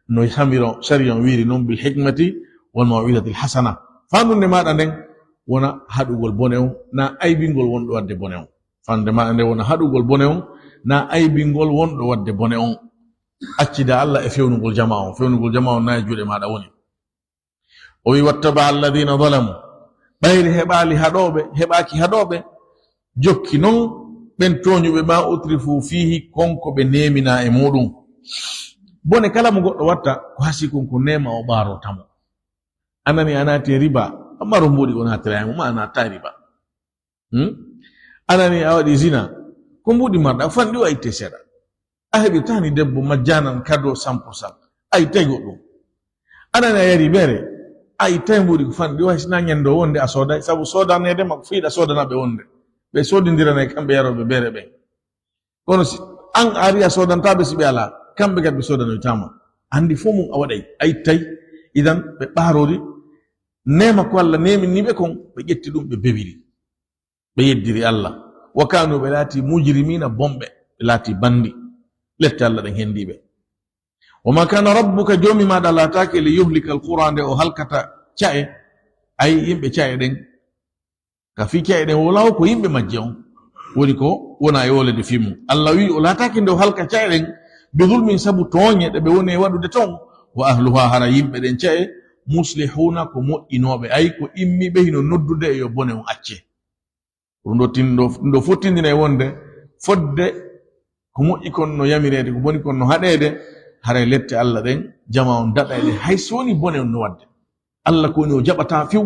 no samiro, sariya on wiiri non, bil hikmati wal maw'izatil hasana. Faandunde maɗa nden wona haɗugol bone on, na aybingol wonɗo wadde bone on. Faandunde maɗa nden wona haɗugol bone on, na aybingol wonɗo wadde bone on. Accida Allah e fewnugol jama on. Fewnugol jama on na e juuɗe maɗa woni. O wi, "Wattaba alladhina zalamu." Ɓayri heɓaali haɗooɓe, heɓaaki haɗooɓe, jokki non ɓen tooñuɓe, "ma utrifu fihi," kon ko ɓe neemina e muɗum. Bone kala mo goɗɗo watta, ko hasi kon ko neema o ɓaarorta mo. Anani a naati e riba, a maro mbuuɗi ko naatira e mo, ma a naata e riba. Hmm? Anani a waɗi zina, ko mbuuɗi marɗa, fanɗi o a itte seeɗa. A heɓirtani debbo majjanan kado cent pour cent. A ittay goɗɗum. Anani a yari beere, a ittay mbuuɗi ko fanɗi, way sina ñande o wonde a sooday, sabu soodaneede makko fiiɗa soodanaɓe wonde. Ɓe soodindiranay kamɓe yarooɓe beere ɓen. Kono si an a ari a soodantaɓe si ɓe alaa, kamɓe kadi ɓe soodanoytama. Andi fof mum a waɗay, a ittay. Idan ɓe ɓaarori, neema ko Allah neeminni ɓe kon, ɓe ƴetti ɗum, ɓe bewiri. Ɓe yeddiri Allah. Wa kanu, ɓe laati mujrimina, bonɓe, ɓe laati bandi. Lette Allah ɗen hendiɓe. Wa ma kana rabbuka, joomi maɗa laataake, li yuhlika alqura, nde o halkata ca'e, ay yimɓe ca'e ɗen. Ka fii ca'e ɗen wolawo ko yimɓe majje on. Woni ko wona e wolede fii mum. Allah wi o laataake nde o halka ca'e ɗen, bi zulmin, sabu tooñe ɗe ɓe woni e waɗude ton, wa ahluha, hara yimɓe ɗen ca'e, muslihuna, ko moƴƴinooɓe, ay ko immiɓe hino noddude e yo bone on acce. Ɗum ɗo tin-, ɗo, ɗum ɗo fof tindinay wonde fodde ko moƴƴi kon no yamireede, ko boni kon no haɗeede, haray lette Allah ɗen, jama on daɗa e ɗe, hay so woni bone on no waɗde. Allah ko woni o jaɓata few,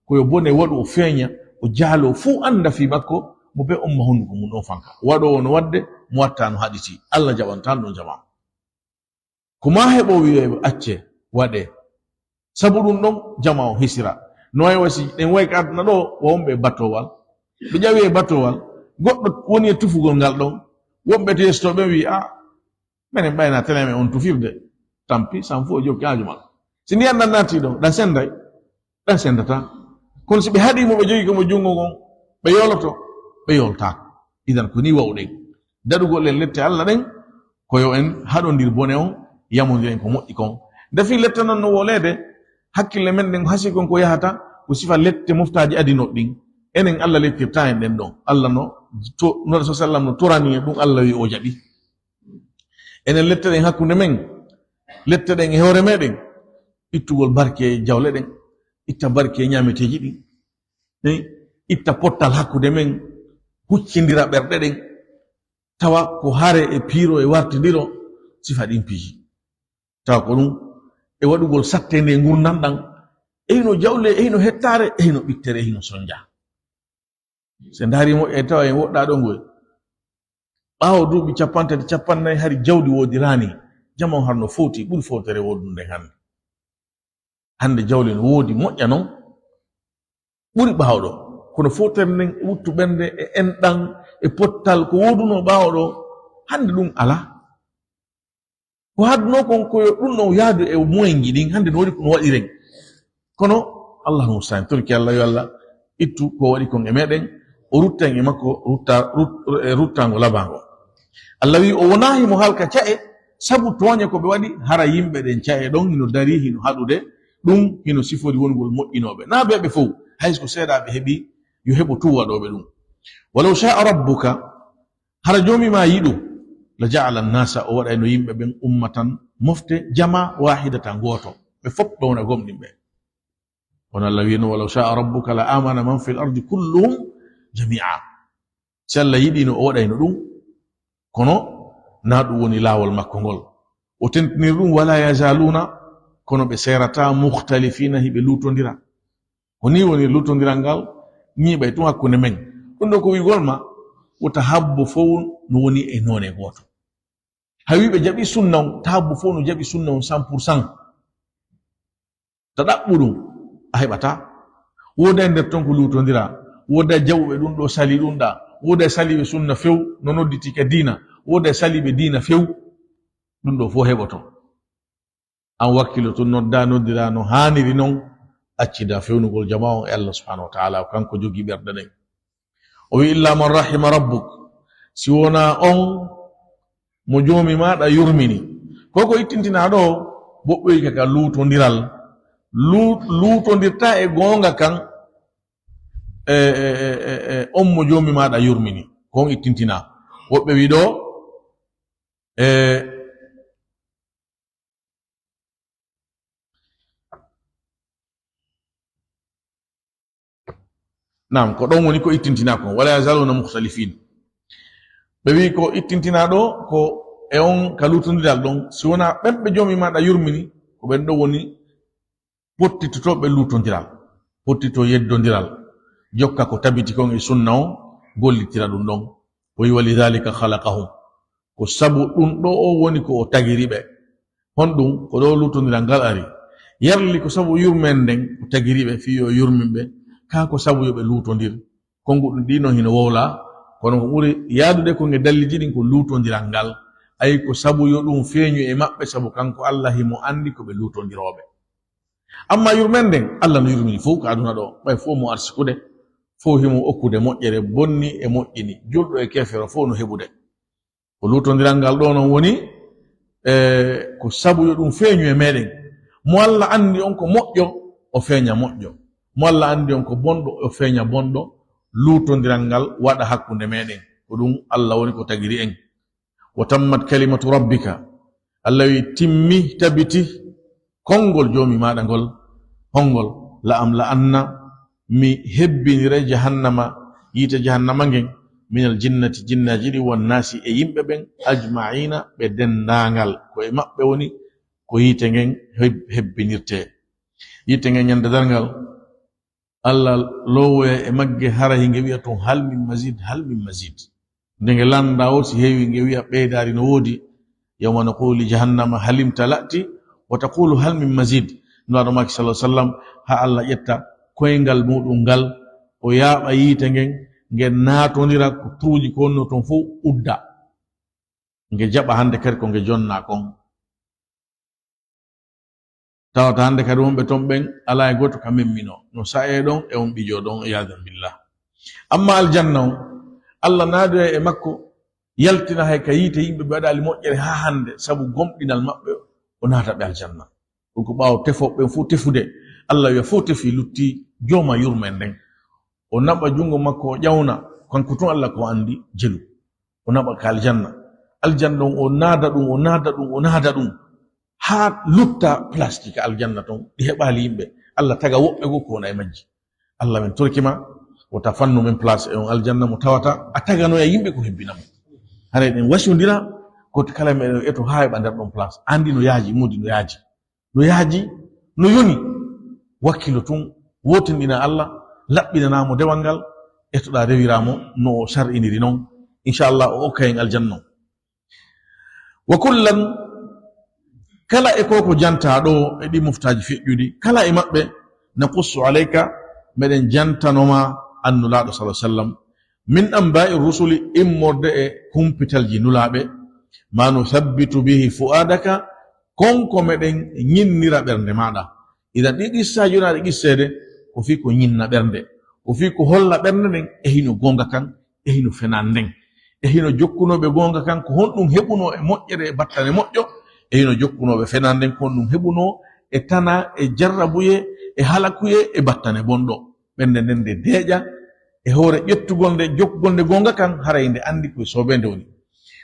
ko yo bone waɗu o feeña, o jaaloo fuu annda fii makko, mo be omma hunnduko mum ɗon fanka. Waɗoowo no waɗde, mo watta no haɗiti. Allah jaɓantaa ɗon jama. Ko maa heɓo wi'e acce, waɗe. Sabu ɗum ɗon, jama on hisira. No wayi wasi, ɗen wayi ka aduna ɗo, wonɓe e batowal. Ɓe ƴawi e batowal, goɗɗo woni e tufugol ngal ɗon. Wonɓe to yeeso to ɓe wi'i, "A, menen ɓayna telen men on tufirde." Tampi, san fof o jokki haaju makko. Si ndiyan ɗan naati ɗon, ɗan senday, ɗan sendata. Kono si ɓe haɗi mo, ɓe jogi ko mo junngo ngon, ɓe yooloto, ɓe yooltaako. Idan ko ni wa'uɗen. Daɗugol en lette Alla ɗen, ko yo en haɗondir bone on, yamondiren ko moƴƴi kon. Nde fii lette non no wooleede, hakkille men ɗen ko hasii kon ko yahata, ko sifa lette moftaaji adinooɗi ɗin. Enen Alla lettirta en ɗen ɗon. Alla no to-, Nulaaɗo sallam no torani en ɗum, Alla wi o jaɓi. Enen lette ɗen hakkunde men, lette ɗen e hoore meɗen, ittugol barke e jawle ɗen, itta barke e ñaameteeji ɗin, eh, itta pottal hakkunde men, huccindira ɓerɗe ɗen, tawa ko hare e piiro e wartindiro, sifa ɗin piiji. Tawa ko ɗum e waɗugol sattende e ngurndan ɗan, e hino jawle, e hino hettaare, e hino ɓittere, e hino sonja. Se ndaari mo e tawa en woɗɗaa ɗo ngoy. Ɓaawo duuɓi capanɗe tati, capannay, hari jawdi woodiraani, jama on har no fowti, ɓuri fowtere woodunde hannde. Hannde jawle no woodi, moƴƴa non, ɓuri ɓaawo ɗo. Kono fowtere nden, wuttu ɓernde e enɗan e pottal ko woodunoo ɓaawo ɗo, hannde ɗum alaa. Ko haddunoo kon ko yo ɗum ɗon yaadu e moyenji ɗin, hannde no waɗi ko no waɗiren. Kono Allahu musta'an, torki Alla, yo Alla ittu ko waɗi kon e meɗen, o rutta en e makko, rutta, rut-, e ruttaango labaango. Alla wi o wonaa himo halka ca'e sabu tooñe ko ɓe waɗi, hara yimɓe ɗen ca'e ɗon hino darii, hino haɗude, ɗum hino sifori wonugol moƴƴinooɓe. Naa ɓe ɓe fow, hay so ko seeɗaaɓe heɓi, yo heɓo tun waɗooɓe ɗum. Walaw sha'a rabbuka, hara Joomi maa yiɗu, la ja'ala an-naasa, o waɗayno yimɓe ɓen ummatan, mofte, jama, waahidatan, gooto. Ɓe fof ɓe wona gomɗinɓe. Kono Alla wi'no, "Walaw sha'a rabbuka la amana man fil ardi kulluhum jami'a." Si Alla yiɗino, o waɗayno ɗum, kono naa ɗum woni laawol makko ngol. O tentiniri ɗum, "Wala yazaluna," kono ɓe seerataa, "mukhtalifiina," hiɓe luutondira. Ko nii woni luutondiral ngal, ñiiɓay tun hakkunde men. Ɗum ɗo ko wi'ugol ma, wota habbo fow no woni e noone gooto. Hay wi'uɓe jaɓi sunna on, ta habbo fow no jaɓi sunna on cent pour cent. Ta ɗaɓɓu ɗum, a heɓataa. Wooday nder ton ko luutondiraa. Wooday jaɓuɓe ɗum ɗo sali ɗum ɗaa. Wooday saliiɓe sunna few, no nodditi ka diina. Wooday saliiɓe diina few. Ɗum ɗo fow heɓoto. An wakkiloto, nodda, noddira no haaniri non, accida fewnugol jama on e Allah subhanahu wa ta'ala, ko kanko jogi ɓerɗe ɗen. O wi, "Illa man rahima rabbuk," si wona on mo joomi maaɗa yurmini. Ko ko ittintinaa ɗo, woɓɓe wi ka luutondiral. Lu-, luutondirta e goonga kan, e, e, e, e, e, on mo joomi maaɗa yurmini. Ko on ittintinaa. Woɓɓe wi ɗo, e, Naam, ko ɗon woni ko ittintinaa kon. Wala yazaluna mukhtalifin. Ɓe wi ko ittintinaa ɗo, ko e on ka luutondiral ɗon. Si wonaa ɓen ɓe joomi maaɗa yurmini, ko ɓen ɗon woni pottitotooɓe luutondiral, pottito yeddondiral, jokka ko tabiti kon e sunna on, gollitira ɗum ɗon. O wi, "Wa lidhalika khalaqahum." Ko sabu ɗum ɗo o woni ko o tagiri ɓe. Honɗum? Ko ɗo luutondiral ngal ari. Yarli ko sabu yurmeende nden o tagiri ɓe, fii yo yurmin ɓe. Kaa ko sabu yo ɓe luutondir. Konnguɗi ɗin non hino wowlaa, kono ko ɓuri yaadude kon e dalliiji ɗin ko luutondiral ngal. Ayi, ko sabu yo ɗum feeñu e maɓɓe, sabu kanko Allah himo anndi ko ɓe luutondirooɓe. Amma yurmeende nden, Allah no yurmini fow ka aduna ɗo, ɓay fow mo arsikude, fow himo okkude moƴƴere, bonni e moƴƴini, julɗo e keefeero fow no heɓude. Ko luutondiral ngal ɗo non woni, e, ko sabu yo ɗum feeñu e meɗen. Mo Allah anndi on ko moƴƴo, o feeña moƴƴo. Mo Allah anndi on ko bonɗo, o feeña bonɗo. Luutondiral ngal waɗa hakkunde meɗen. Ko ɗum Allah woni ko tagiri en. "Wa tammat kalimatu rabbika." Allah wi, "Timmi, tabiti konngol joomi maaɗa ngol." Honngol? "La am la anna," mi hebbiniray jahannama, yiite jahannama ngen, "minal jinnati," jinnaaji ɗi, "wan naasi," e yimɓe ɓen, "ajma'iina," ɓe denndaangal, ko e maɓɓe woni ko yiite ngen heb-, hebbinirtee. Yiite ngen ñande darngal, Allah loowoya e magge, hara hinge wi'a tun, "Hal min mazid, hal min mazid." Nde nge lannda o, si heewi, nge wi'a, "Ɓeydaari no woodi." "Yawma naqulu li jahannama hal imtala'ti, wa taqulu hal min mazid." Nulaaɗo maaki, sallallahu alaihi wasallam, haa Allah ƴetta koyngal muɗum ngal, o yaaɓa yiite ngen, ngen naatondira ko tuuji ko wonno ton fof udda. Nge jaɓa hannde kadi ko nge jonnaa kon. Tawata hannde kadi wonɓe ton ɓen alaa e gooto ka memminoo, no sa'ee ɗon e on ɓijoo ɗon, iyaadan billah. Amma aljanna on, Allah naadoya e makko, yaltina hay ka yiite yimɓe ɓe waɗaali moƴƴere haa hannde, sabu gomɗinal maɓɓe, o naata ɓe aljanna. Ɗum ko ɓaawo tefooɓe ɓen fof tefude, Allah wiya fof tefi, lutti jooma yurmeen nden. O naɓa junngo makko, o ƴawna, kanko tun Allah ko anndi jelu. O naɓa ka aljanna. Aljanna on, o naada ɗum, o naada ɗum, o naada ɗum. Haa lutta place ji ka aljanna ton, ɗi heɓaali yimɓe. Allah taga woɓɓe goo ko wona e majji. Allah, men torki ma, wota fannu men place e on aljanna mo tawata a taganoya yimɓe ko hebbina mo. Haray ɗen wasiyondira, kooti kala meɗen eto haa heɓa nder ɗon place. Anndi no yaaji, moodi no yaaji. No yaaji, no yoni. Wakkilo tun, wootinɗina Allah, laɓɓinanaa mo dewal ngal, etoɗaa rewira mo no o sar'iniri non. Inchallah, o okka en aljanna on. Wa kullan, kala e ko ko jantaa ɗo e ɗi moftaaji feƴƴuɗi, kala e maɓɓe, naqussu alayka, meɗen jantanoma an Nulaaɗo sallallahu alaihi wasallam, min anba'i rusuli, immorde e kumpitalji Nulaaɓe, ma nuthabbitu bihi fu'adaka, kon ko meɗen ñinnira ɓernde maaɗa. Idan ɗi qissaaji wonaaɗi qisseede, ko fii ko ñinna ɓernde, ko fii ko holla ɓernde nden e hino goonga kan, e hino fenaande nden, e hino jokkunooɓe goonga kan, ko honɗum heɓunoo e moƴƴere e battane moƴƴo, e hino jokkunooɓe fenaande nden, ko honɗum heɓunoo e tana, e jarrabuyee, e halakuyee, e battane bonɗo. Ɓernde nden nde deeƴa e hoore ƴettugol nde, jokkugol nde goonga kan, haray nde anndi ko e soobeende woni.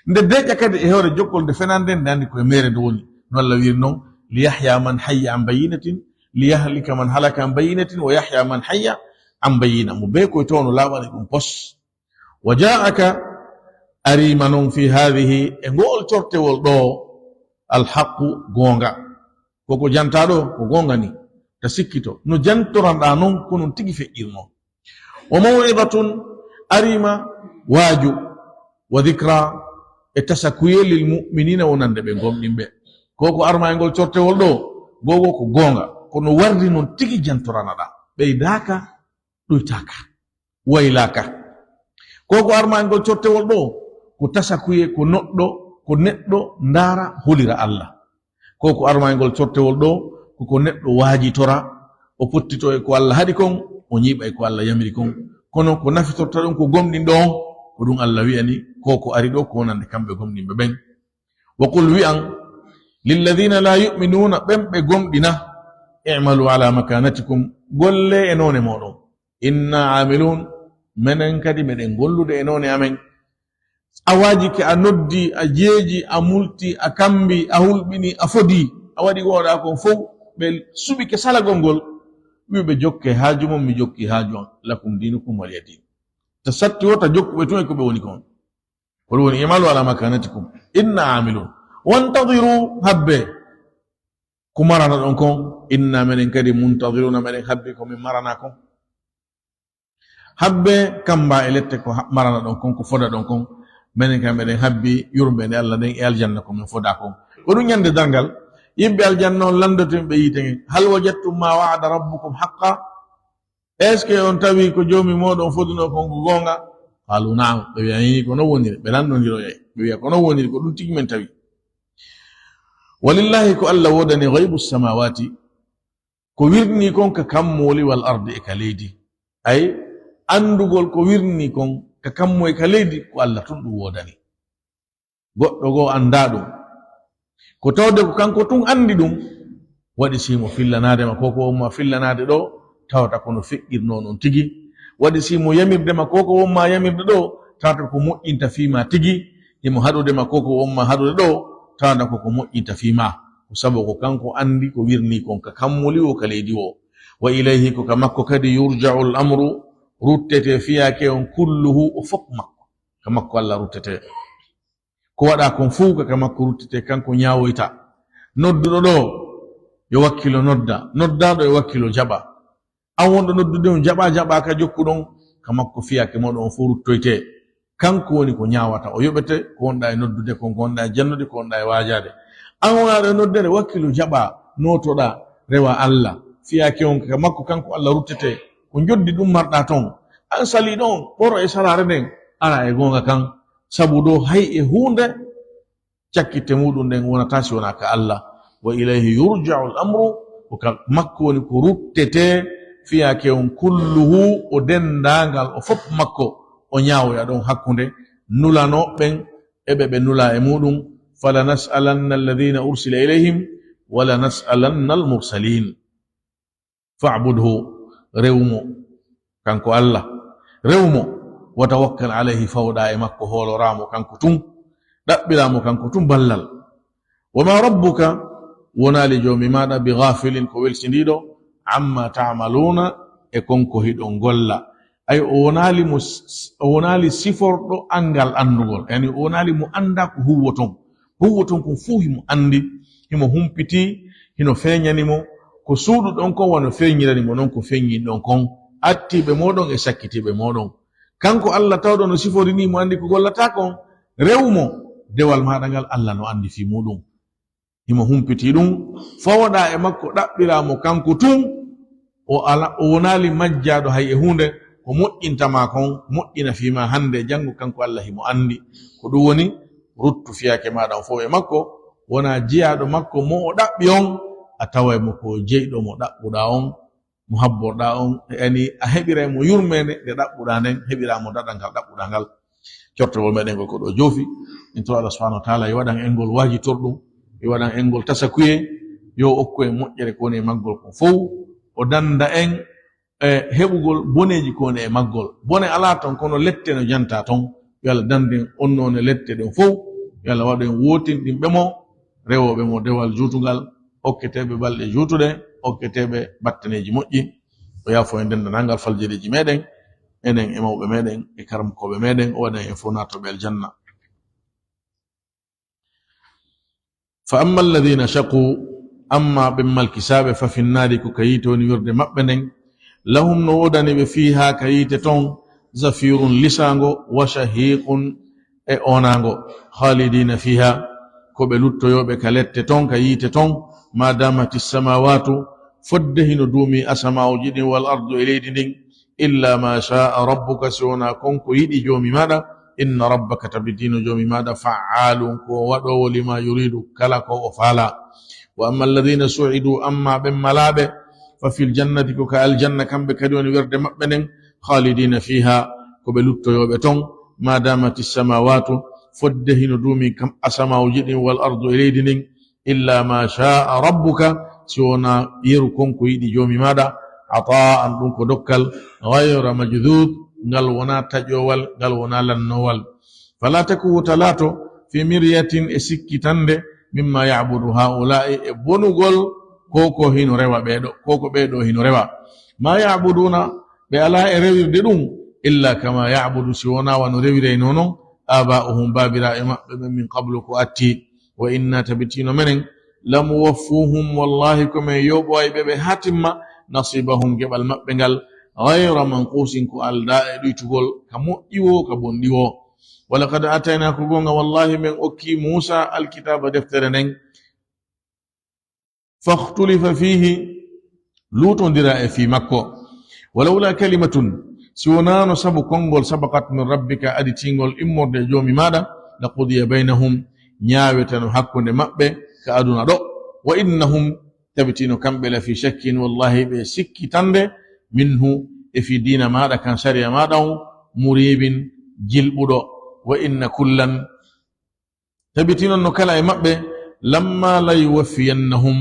Nde deeƴa kadi e hoore jokkol nde fenaande nden, nde anndi ko e meere nde woni. No Allah wiiri non, li yahya man hayya an bayyinatin, li yahlika man halaka an bayyinatin, wa yahya man hayya an bayyina. Mo bee ko e toono laaɓani ɗum pos. Wa ja'aka, ariima non fi haadihi, e ngo'ol cortewol ɗoo, alhaqqu, goonga. Ko ko jantaa ɗoo, ko goonga ni. Ta sikkito, no jantoranɗaa non, ko non tigi feƴƴirnoo. Wa maw'idatun, ariima waaju, wa dhikra, e tasakuyee, lil mu'minina, wonande ɓe gomɗinɓe. Ko ko arma e ngol cortewol ɗoo, goo goo ko goonga, kono warri non tigi jantoranaɗaa. Ɓeydaaka, ɗuytaaka. Waylaaka. Ko ko arma e ngol cortewol ɗoo, ko tasakuyee, ko noɗɗo, ko neɗɗo ndaara, holira Allah. Ko ko arma e ngol cortewol ɗoo, ko ko neɗɗo waajitora, o pottitoo e ko Allah haɗi kon, o ñiiɓa e ko Allah yamiri kon. Kono ko nafitorta ɗum ko gomɗinɗo on, ko ɗum Allah wi'ani, ko ko ari ɗoo, ko wonande kamɓe gomɗinɓe ɓen. Wa qul, wi'an, lilladhina la yu'minuna, ɓen ɓe gomɗina, i'malu ala makanatikum, golle e noone mooɗon. Inna amilun, menen kadi meɗen gollude e noone amen. A waajike, a noddi, a jeeji, a multi, a kambi, a hulɓini, a fodi, a waɗi ko waɗaa kon fow, ɓe suɓike salagol ngol, wi'uɓe jokke haaju mon, mi jokki haaju an, lakum dinukum waliya din. Ta satti wota jokkuɓe tun e ko ɓe woni kon. Ko ɗum woni, i'malu ala makanatikum, inna amilun. Wantadiru, habbe ko maranaɗon kon, inna menen kadi muntadiruna, meɗen habbi ko min marana kon. Habbe kamba e lette ko ha-, maranaɗon kon, ko fodaɗon kon, menen kadi meɗen habbi yurmeende Allah nden e aljanna ko min foda kon. Ko ɗum ñande darngal, yimɓe aljanna on landoto yimɓe yiite ngen, hal wajadtum ma wa'ada rabbukum haqqa? Est-ce que on tawi ko Joomi mooɗon fodunoo kon ko goonga? Qaalu, na'am. Ɓe wi'a, ii, ko non woniri. Ɓe lanndondiroyay. Ɓe wi'a, ko non woniri, ko ɗum tigi men tawi. Walillahi, ko Allah woodani, ghaybu samawati, ko wirnii kon ka kammooli, wal ardi, e ka leydi. Ay, anndugol ko wirnii kon ka kammu e ka leydi, ko Allah tun ɗum woodani. Goɗɗo goo anndaa ɗum. Ko tawde ko kanko tun anndi ɗum, waɗi si mo fillanaade ma ko ko won ma fillanaade ɗoo, tawata ko no feƴƴirnoo non tigi. Waɗi si mo yamirde ma ko ko won ma yamirde ɗoo, tawata ko moƴƴinta fii ma tigi. Himo haɗude ma ko ko won ma haɗude ɗoo, tawata ko ko moƴƴinta fii ma. Ko sabu ko kanko anndi ko wirnii kon ka kammooli woo, ka leydi woo. Wa ilayhi, ko ka makko kadi, yurja'ul amru, ruttetee fiyaake on, kulluhu, o fof makko. Ka makko Allah ruttetee. Ko waɗaa kon fow ka, ka makko ruttetee, kanko ñaawoyta. Nodduɗo ɗoo, yo wakkilo nodda. Noddaaɗo yo wakkilo jaɓa. An wonɗo noddude on, jaɓaa, jaɓaaka, jokkuɗon, ka makko fiyaake mooɗon on fow ruttoytee. Kanko woni ko ñaawata, o yoɓete ko wonɗaa e noddude kon, ko wonɗaa e jannude, ko wonɗaa e waajaade. An wonaaɗo e noddere, wakkilo jaɓaa, nootoɗaa, rewaa Allah. Fiyaake on ka makko kanko Alla ruttete, ko njoddi ɗum marɗa ton. An sali ɗon, ɓoro e salaare nden, ara e goonga kan. Sabu ɗo hay e huunde cakkitte muɗum ɗen wonata si wonaa ka Alla. Wa ilayhi yurja'u al amru, ko ka makko woni ko ruttete fiyaake on kulluhu, o denndaangal, o fof makko, o ñaawoya ɗon hakkunde nulanooɓe ɓen e ɓe ɓe nula e muɗum. Fala nas'alanna alladhina ursila ilayhim, wala nas'alanna al mursalin. Fa'budhu, rewu mo, kanko Alla. Rewu mo, wa tawakkal alayhi, fawɗa e makko, hooloraa mo kanko tun, ɗaɓɓiraa mo kanko tun ballal. Wa ma rabbuka, wonaali joomi maaɗa, bi ghafilin, ko welsindiiɗo, amma ta'maluna, e kon ko hiɗon golla. Ay, o wonaali mo s-, o wonaali siforɗo anngal anndugol. Yani, o wonaali mo annda ko huwwoton. Huwwoton kon fuu himo anndi, himo humpitii, hino feeñani mo. Ko suuɗuɗon kon wano feeñirani mo non ko feeñinɗon kon. Attiiɓe mooɗon e sakkitiiɓe mooɗon. Kanko Alla tawɗo no siforinii mo anndi ko gollataa kon, rewu mo. Dewal maaɗa ngal Alla no anndi fii muuɗum. Himo humpitii ɗum, fawoɗaa e makko, ɗaɓɓiraa mo kanko tun. O ala, o wonaali majjaaɗo hay e huunde, ko moƴƴinta maa kon, moƴƴina fii maa hannde e janngo, kanko Alla himo anndi. Ko ɗum woni, ruttu fiyaake maaɗa on fof e makko, wonaa jiyaaɗo makko mo o ɗaɓɓi on, a taway mo ko jeyɗo mo ɗaɓɓuɗaa on, mo habborɗaa on, yani a heɓiray mo yurmeende nde ɗaɓɓuɗaa nden, heɓiraa mo daɗal ngal ɗaɓɓuɗaa ngal. Cortewol meɗen ngol ko ɗo joofi. Min toro Allah subhanahu wa ta'ala yo waɗan en ngol waajitorɗum, yo waɗan en ngol tasakuye, yo okku en moƴƴere ko woni e maggol ko fow, o danda en e heɓugol boneeji ko woni e maggol. Bone alaa ton, kono lette no janta ton. Yo Allah danden on noone lette ɗen fow, yo Allah waɗu en wootinɗinɓe mo, rewooɓe mo dewal juutungal, okketeeɓe balɗe juutuɗe, okketeeɓe battaneeji moƴƴi. O yaafo en denndanangal faljereeji meɗen, enen e mawɓe meɗen e karamkooɓe meɗen, o waɗa en fof naatooɓe aljanna. Fa amma alladhina shaqu, amma ɓen malkisaaɓe, fa finnaari, ko ka yiite woni wirde maɓɓe nden. Lahum, no woodani ɓe, fiiha, ka yiite ton, zafirun, lisaango, wa shahiqun, e oonaango. Khalidina fiha, ko ɓe luttoyooɓe ka lette ton, ka yiite ton, ma damati samawatu, fodde hino duumi asamaaji ɗin, wal ardu, e leydi ndin, illa ma shaa rabbuka, si wonaa kon ko yiɗi joomi maaɗa. Inna rabbaka, tabitino joomi maaɗa, fa'aalun, ko waɗoowo, lima yuridu, kala ko o faalaa. Wa amma alladhina su'idu, amma ɓen malaaɓe, fa fil jannati, ko ka aljanna kamɓe kadi woni werde maɓɓe nden, khalidina fiha, ko ɓe luttoyooɓe ton, ma damati samawatu, fodde hino duumi kam asamaaji ɗin, wal ardu, e leydi ndin, illa ma shaa rabbuka, si wonaa yeru kon ko yiɗi joomi maaɗa, ata'an, ɗum ko dokkal, ghayra majdud, ngal wonaa taƴoowal, ngal wonaa lannoowal. Fala taku, wota laato, fi miryatin, e sikkitande, mimma ya'budu haula'i, e bonugol ko ko hino rewa ɓeeɗo, ko ko ɓeeɗo hino rewa. Ma ya'buduna, ɓe alaa e rewirde ɗum, illa kama ya'budu, si wonaa wano rewirayno non, aba'uhum, baabiraaɓe maɓɓe ɓen, min qablu, ko atti. Wa inna, tabitino menen, lamuwaffuhum, wallahi ko men yoɓoyɓe ɓe haa timma, nasibahum, geɓal maɓɓe ngal, ghayra manqusin, ko aldaa e ɗuytugol, ka moƴƴi woo, ka bonɗi woo. Wa laqad atayna, ko goonga, wallahi men okki Muusa alkitaaba, deftere nden, fakhtulifa fihi, luutondira e fii makko. Walawla kalimatun, si wonaano sabu konngol, sabaqat min rabbika, aditingol immorde e joomi maaɗa, la qudiya baynahum, ñaaweteno hakkunde maɓɓe ka aduna ɗo. Wa innahum, tabitino kamɓe, la fi shakkin, wallahi ɓe sikkitande, minhu, e fii diina maaɗa kan, sariya maaɗa on, muribin, jilɓuɗo. Wa inna kullan, tabitii non no kala e maɓɓe, lamma la yuwaffiyannahum,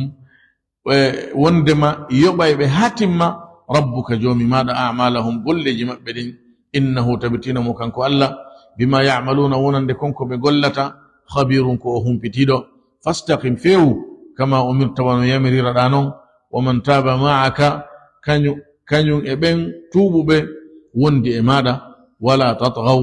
e wondema yoɓay ɓe haa timma, rabbuka, joomi maaɗa, a'malahum, golleeji maɓɓe ɗin, innahu, tabitii non mo kanko Alla, bima ya'maluna, wonande kon ko ɓe gollata, khabirun, ko o humpitiiɗo. Fastaqim, feewu, kama umirta, wano yamiriraɗaa non, wa man taaba ma'aka, kañum, kañum e ɓen tuubuɓe wondi e maaɗa, wala tatghaw,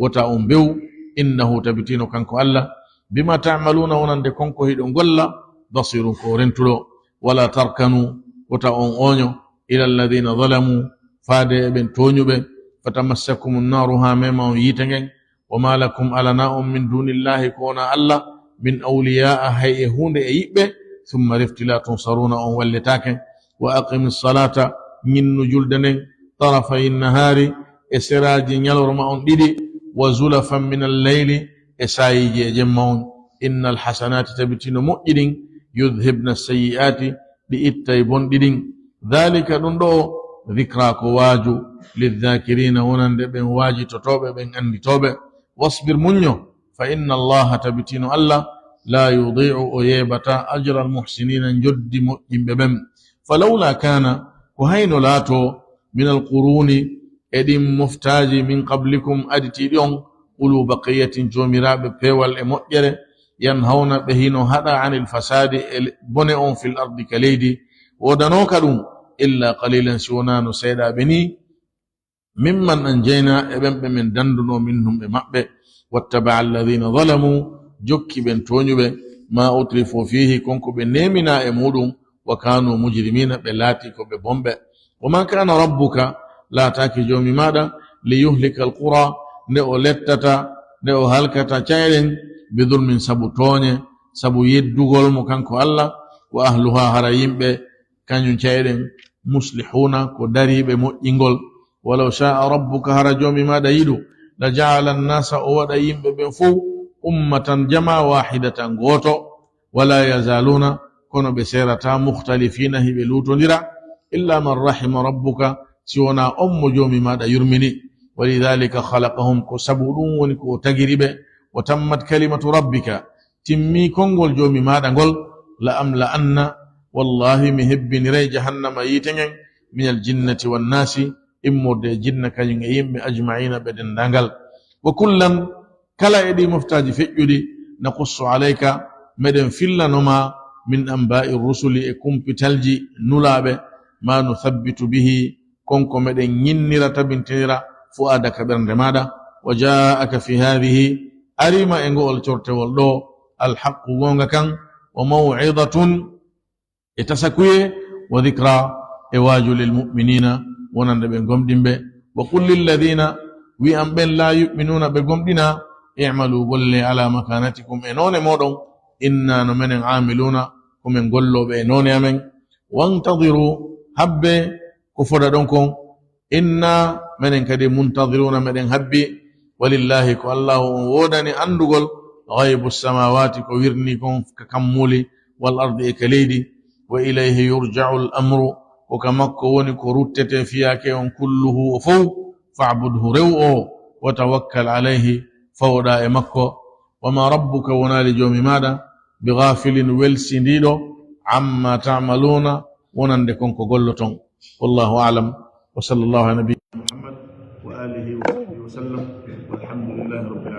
wota on mbew, innahu, tabitii non kanko Alla, bima ta'maluna, wonande kon ko hiɗon golla, basirun, ko o rentuɗo. Wala tarkanu, wota on ooño, ila alladhina zalamu, faade e ɓen tooñuɓe, fatamassakumun naru, haa mema on yiite ngen, wa ma lakum, alanaa on, min dunillahi, ko wonaa Alla, min awliyaa, hay e huunde e yiɓɓe, thumma refti la tunsaruna, on walletaake. Wa aqimi salata, ñinnu julde nden, tarafayi nahari, e seraaji ñalorma on ɗiɗi, wa zulafan min al-layli, e saayiiji e jemma on. Inna al-hasanati, tabitino moƴƴi ɗin, yudhibna as-sayyi'ati, ɗi ittay bonɗi ɗin. Dhalika, ɗum ɗo, dhikra, ko waaju, lidh-dhakirina, wonande ɓen waajitotooɓe, ɓen annditooɓe. Wasbir, muñño, fa inna Allaha, tabitino Allah, la yudi'u, o yeebataa, ajra al-muhsinina, njoddi moƴƴinɓe ɓen. Falawla kana, ko hayno laato, min al-quruni, e ɗin moftaaji, min qablikum, aditiiɗi on, ulu baqiyatin, joomiraaɓe peewal e moƴƴere, yanhawna, ɓe hino haɗa, anil fasadi, e le-, bone on, fil ardi, ka leydi, woodanooka ɗum, illa qalilan, si wonaa no seeɗaaɓe nii, mimman anjayna, e ɓen ɓe men dandunoo, minhum, e maɓɓe, wattaba alladhina zalamu, jokki ɓen tooñuɓe, ma utrifu fihi, kon ko ɓe neeminaa e muɗum, wa kanu mujrimina, ɓe laati ko ɓe bonɓe. Wa ma kana rabbuka, laataaki Joomi maaɗa, li yuhlika alqura, nde o lettata, nde o halkata ca'e ɗen, bi zulmin, sabu tooñe, sabu yeddugol mo kanko Allah, wa ahluha, hara yimɓe kañum ca'e ɗen, muslihuna, ko dariiɓe moƴƴingol. Walaw sha'a rabbuka, hara Joomi maaɗa yiɗu, la ja'ala annasa, o waɗa yimɓe ɓen fow ummatan, jama, wahidatan, gooto. Wala yazaluna, kono ɓe seerataa, mukhtalifina, hiɓe luutondira, illa man rahima rabbuka, si wonaa on mo Joomi maaɗa yurmini. Walidhalika khalaqahum, ko sabu ɗum woni ko o tagiri ɓe. Wa tammat kalimatu rabbika, timmii konngol Joomi maaɗa ngol, la amla'anna, wallahi mi hebbiniray jahannama yiite ngen, minal jinnati wan nasi, immorde e jinna kañum e yimɓe, ajma'ina, ɓe denndaangal. Wa kullan, kala e ɗii moftaaji feƴƴuɗi, naqussu alayka, meɗen fillano ma, min anba'i rusuli, e kumpitalji nulaaɓe, ma nuthabbitu bihi, kon ko meɗen ñinnira, tabintinira, fu'aadaka, ɓernde maaɗa, wa ja'aka fi haadhihi, ariima e ngo'ol cortewol ɗoo, alhaqqu, goonga kan, wa maw'idatun, e tasakuye, wa dhikra, e waaju, lil mu'minina, wonande ɓe gomɗinɓe. Wa qul lilladhina, wi'an ɓen, la yu'minuna, ɓe gomɗinaa, i'malu, golle, ala makanatikum, e noone mooɗon, inna, no menen, amiluna, ko men gollooɓe e noone amen, wantadiru, habbe ko fodaɗon kon, inna, menen kadi, muntadiruna, meɗen habbi. Walillahi, ko Allahu on woodani anndugol, ghaybu samawati, ko wirnii kon ka kammuuli, wal ardi, e ka leydi. Wa ilayhi yurja'u al amru, ko ka makko woni ko ruttetee fiyaake on, kulluhu, o fow. Fa'budhu, rew o, wa tawakkal alayhi, fawɗaa e makko. Wa ma rabbuka, wonaali Joomi maaɗa, bi ghafilin, welsindiiɗo, amma ta'maluna, wonande kon ko golloton. Wallahu a'lam. Wa sallallahu ala nabiyyina Muhammad wa alihi wa sahbihi wa sallam. Walhamdulillahi rabbil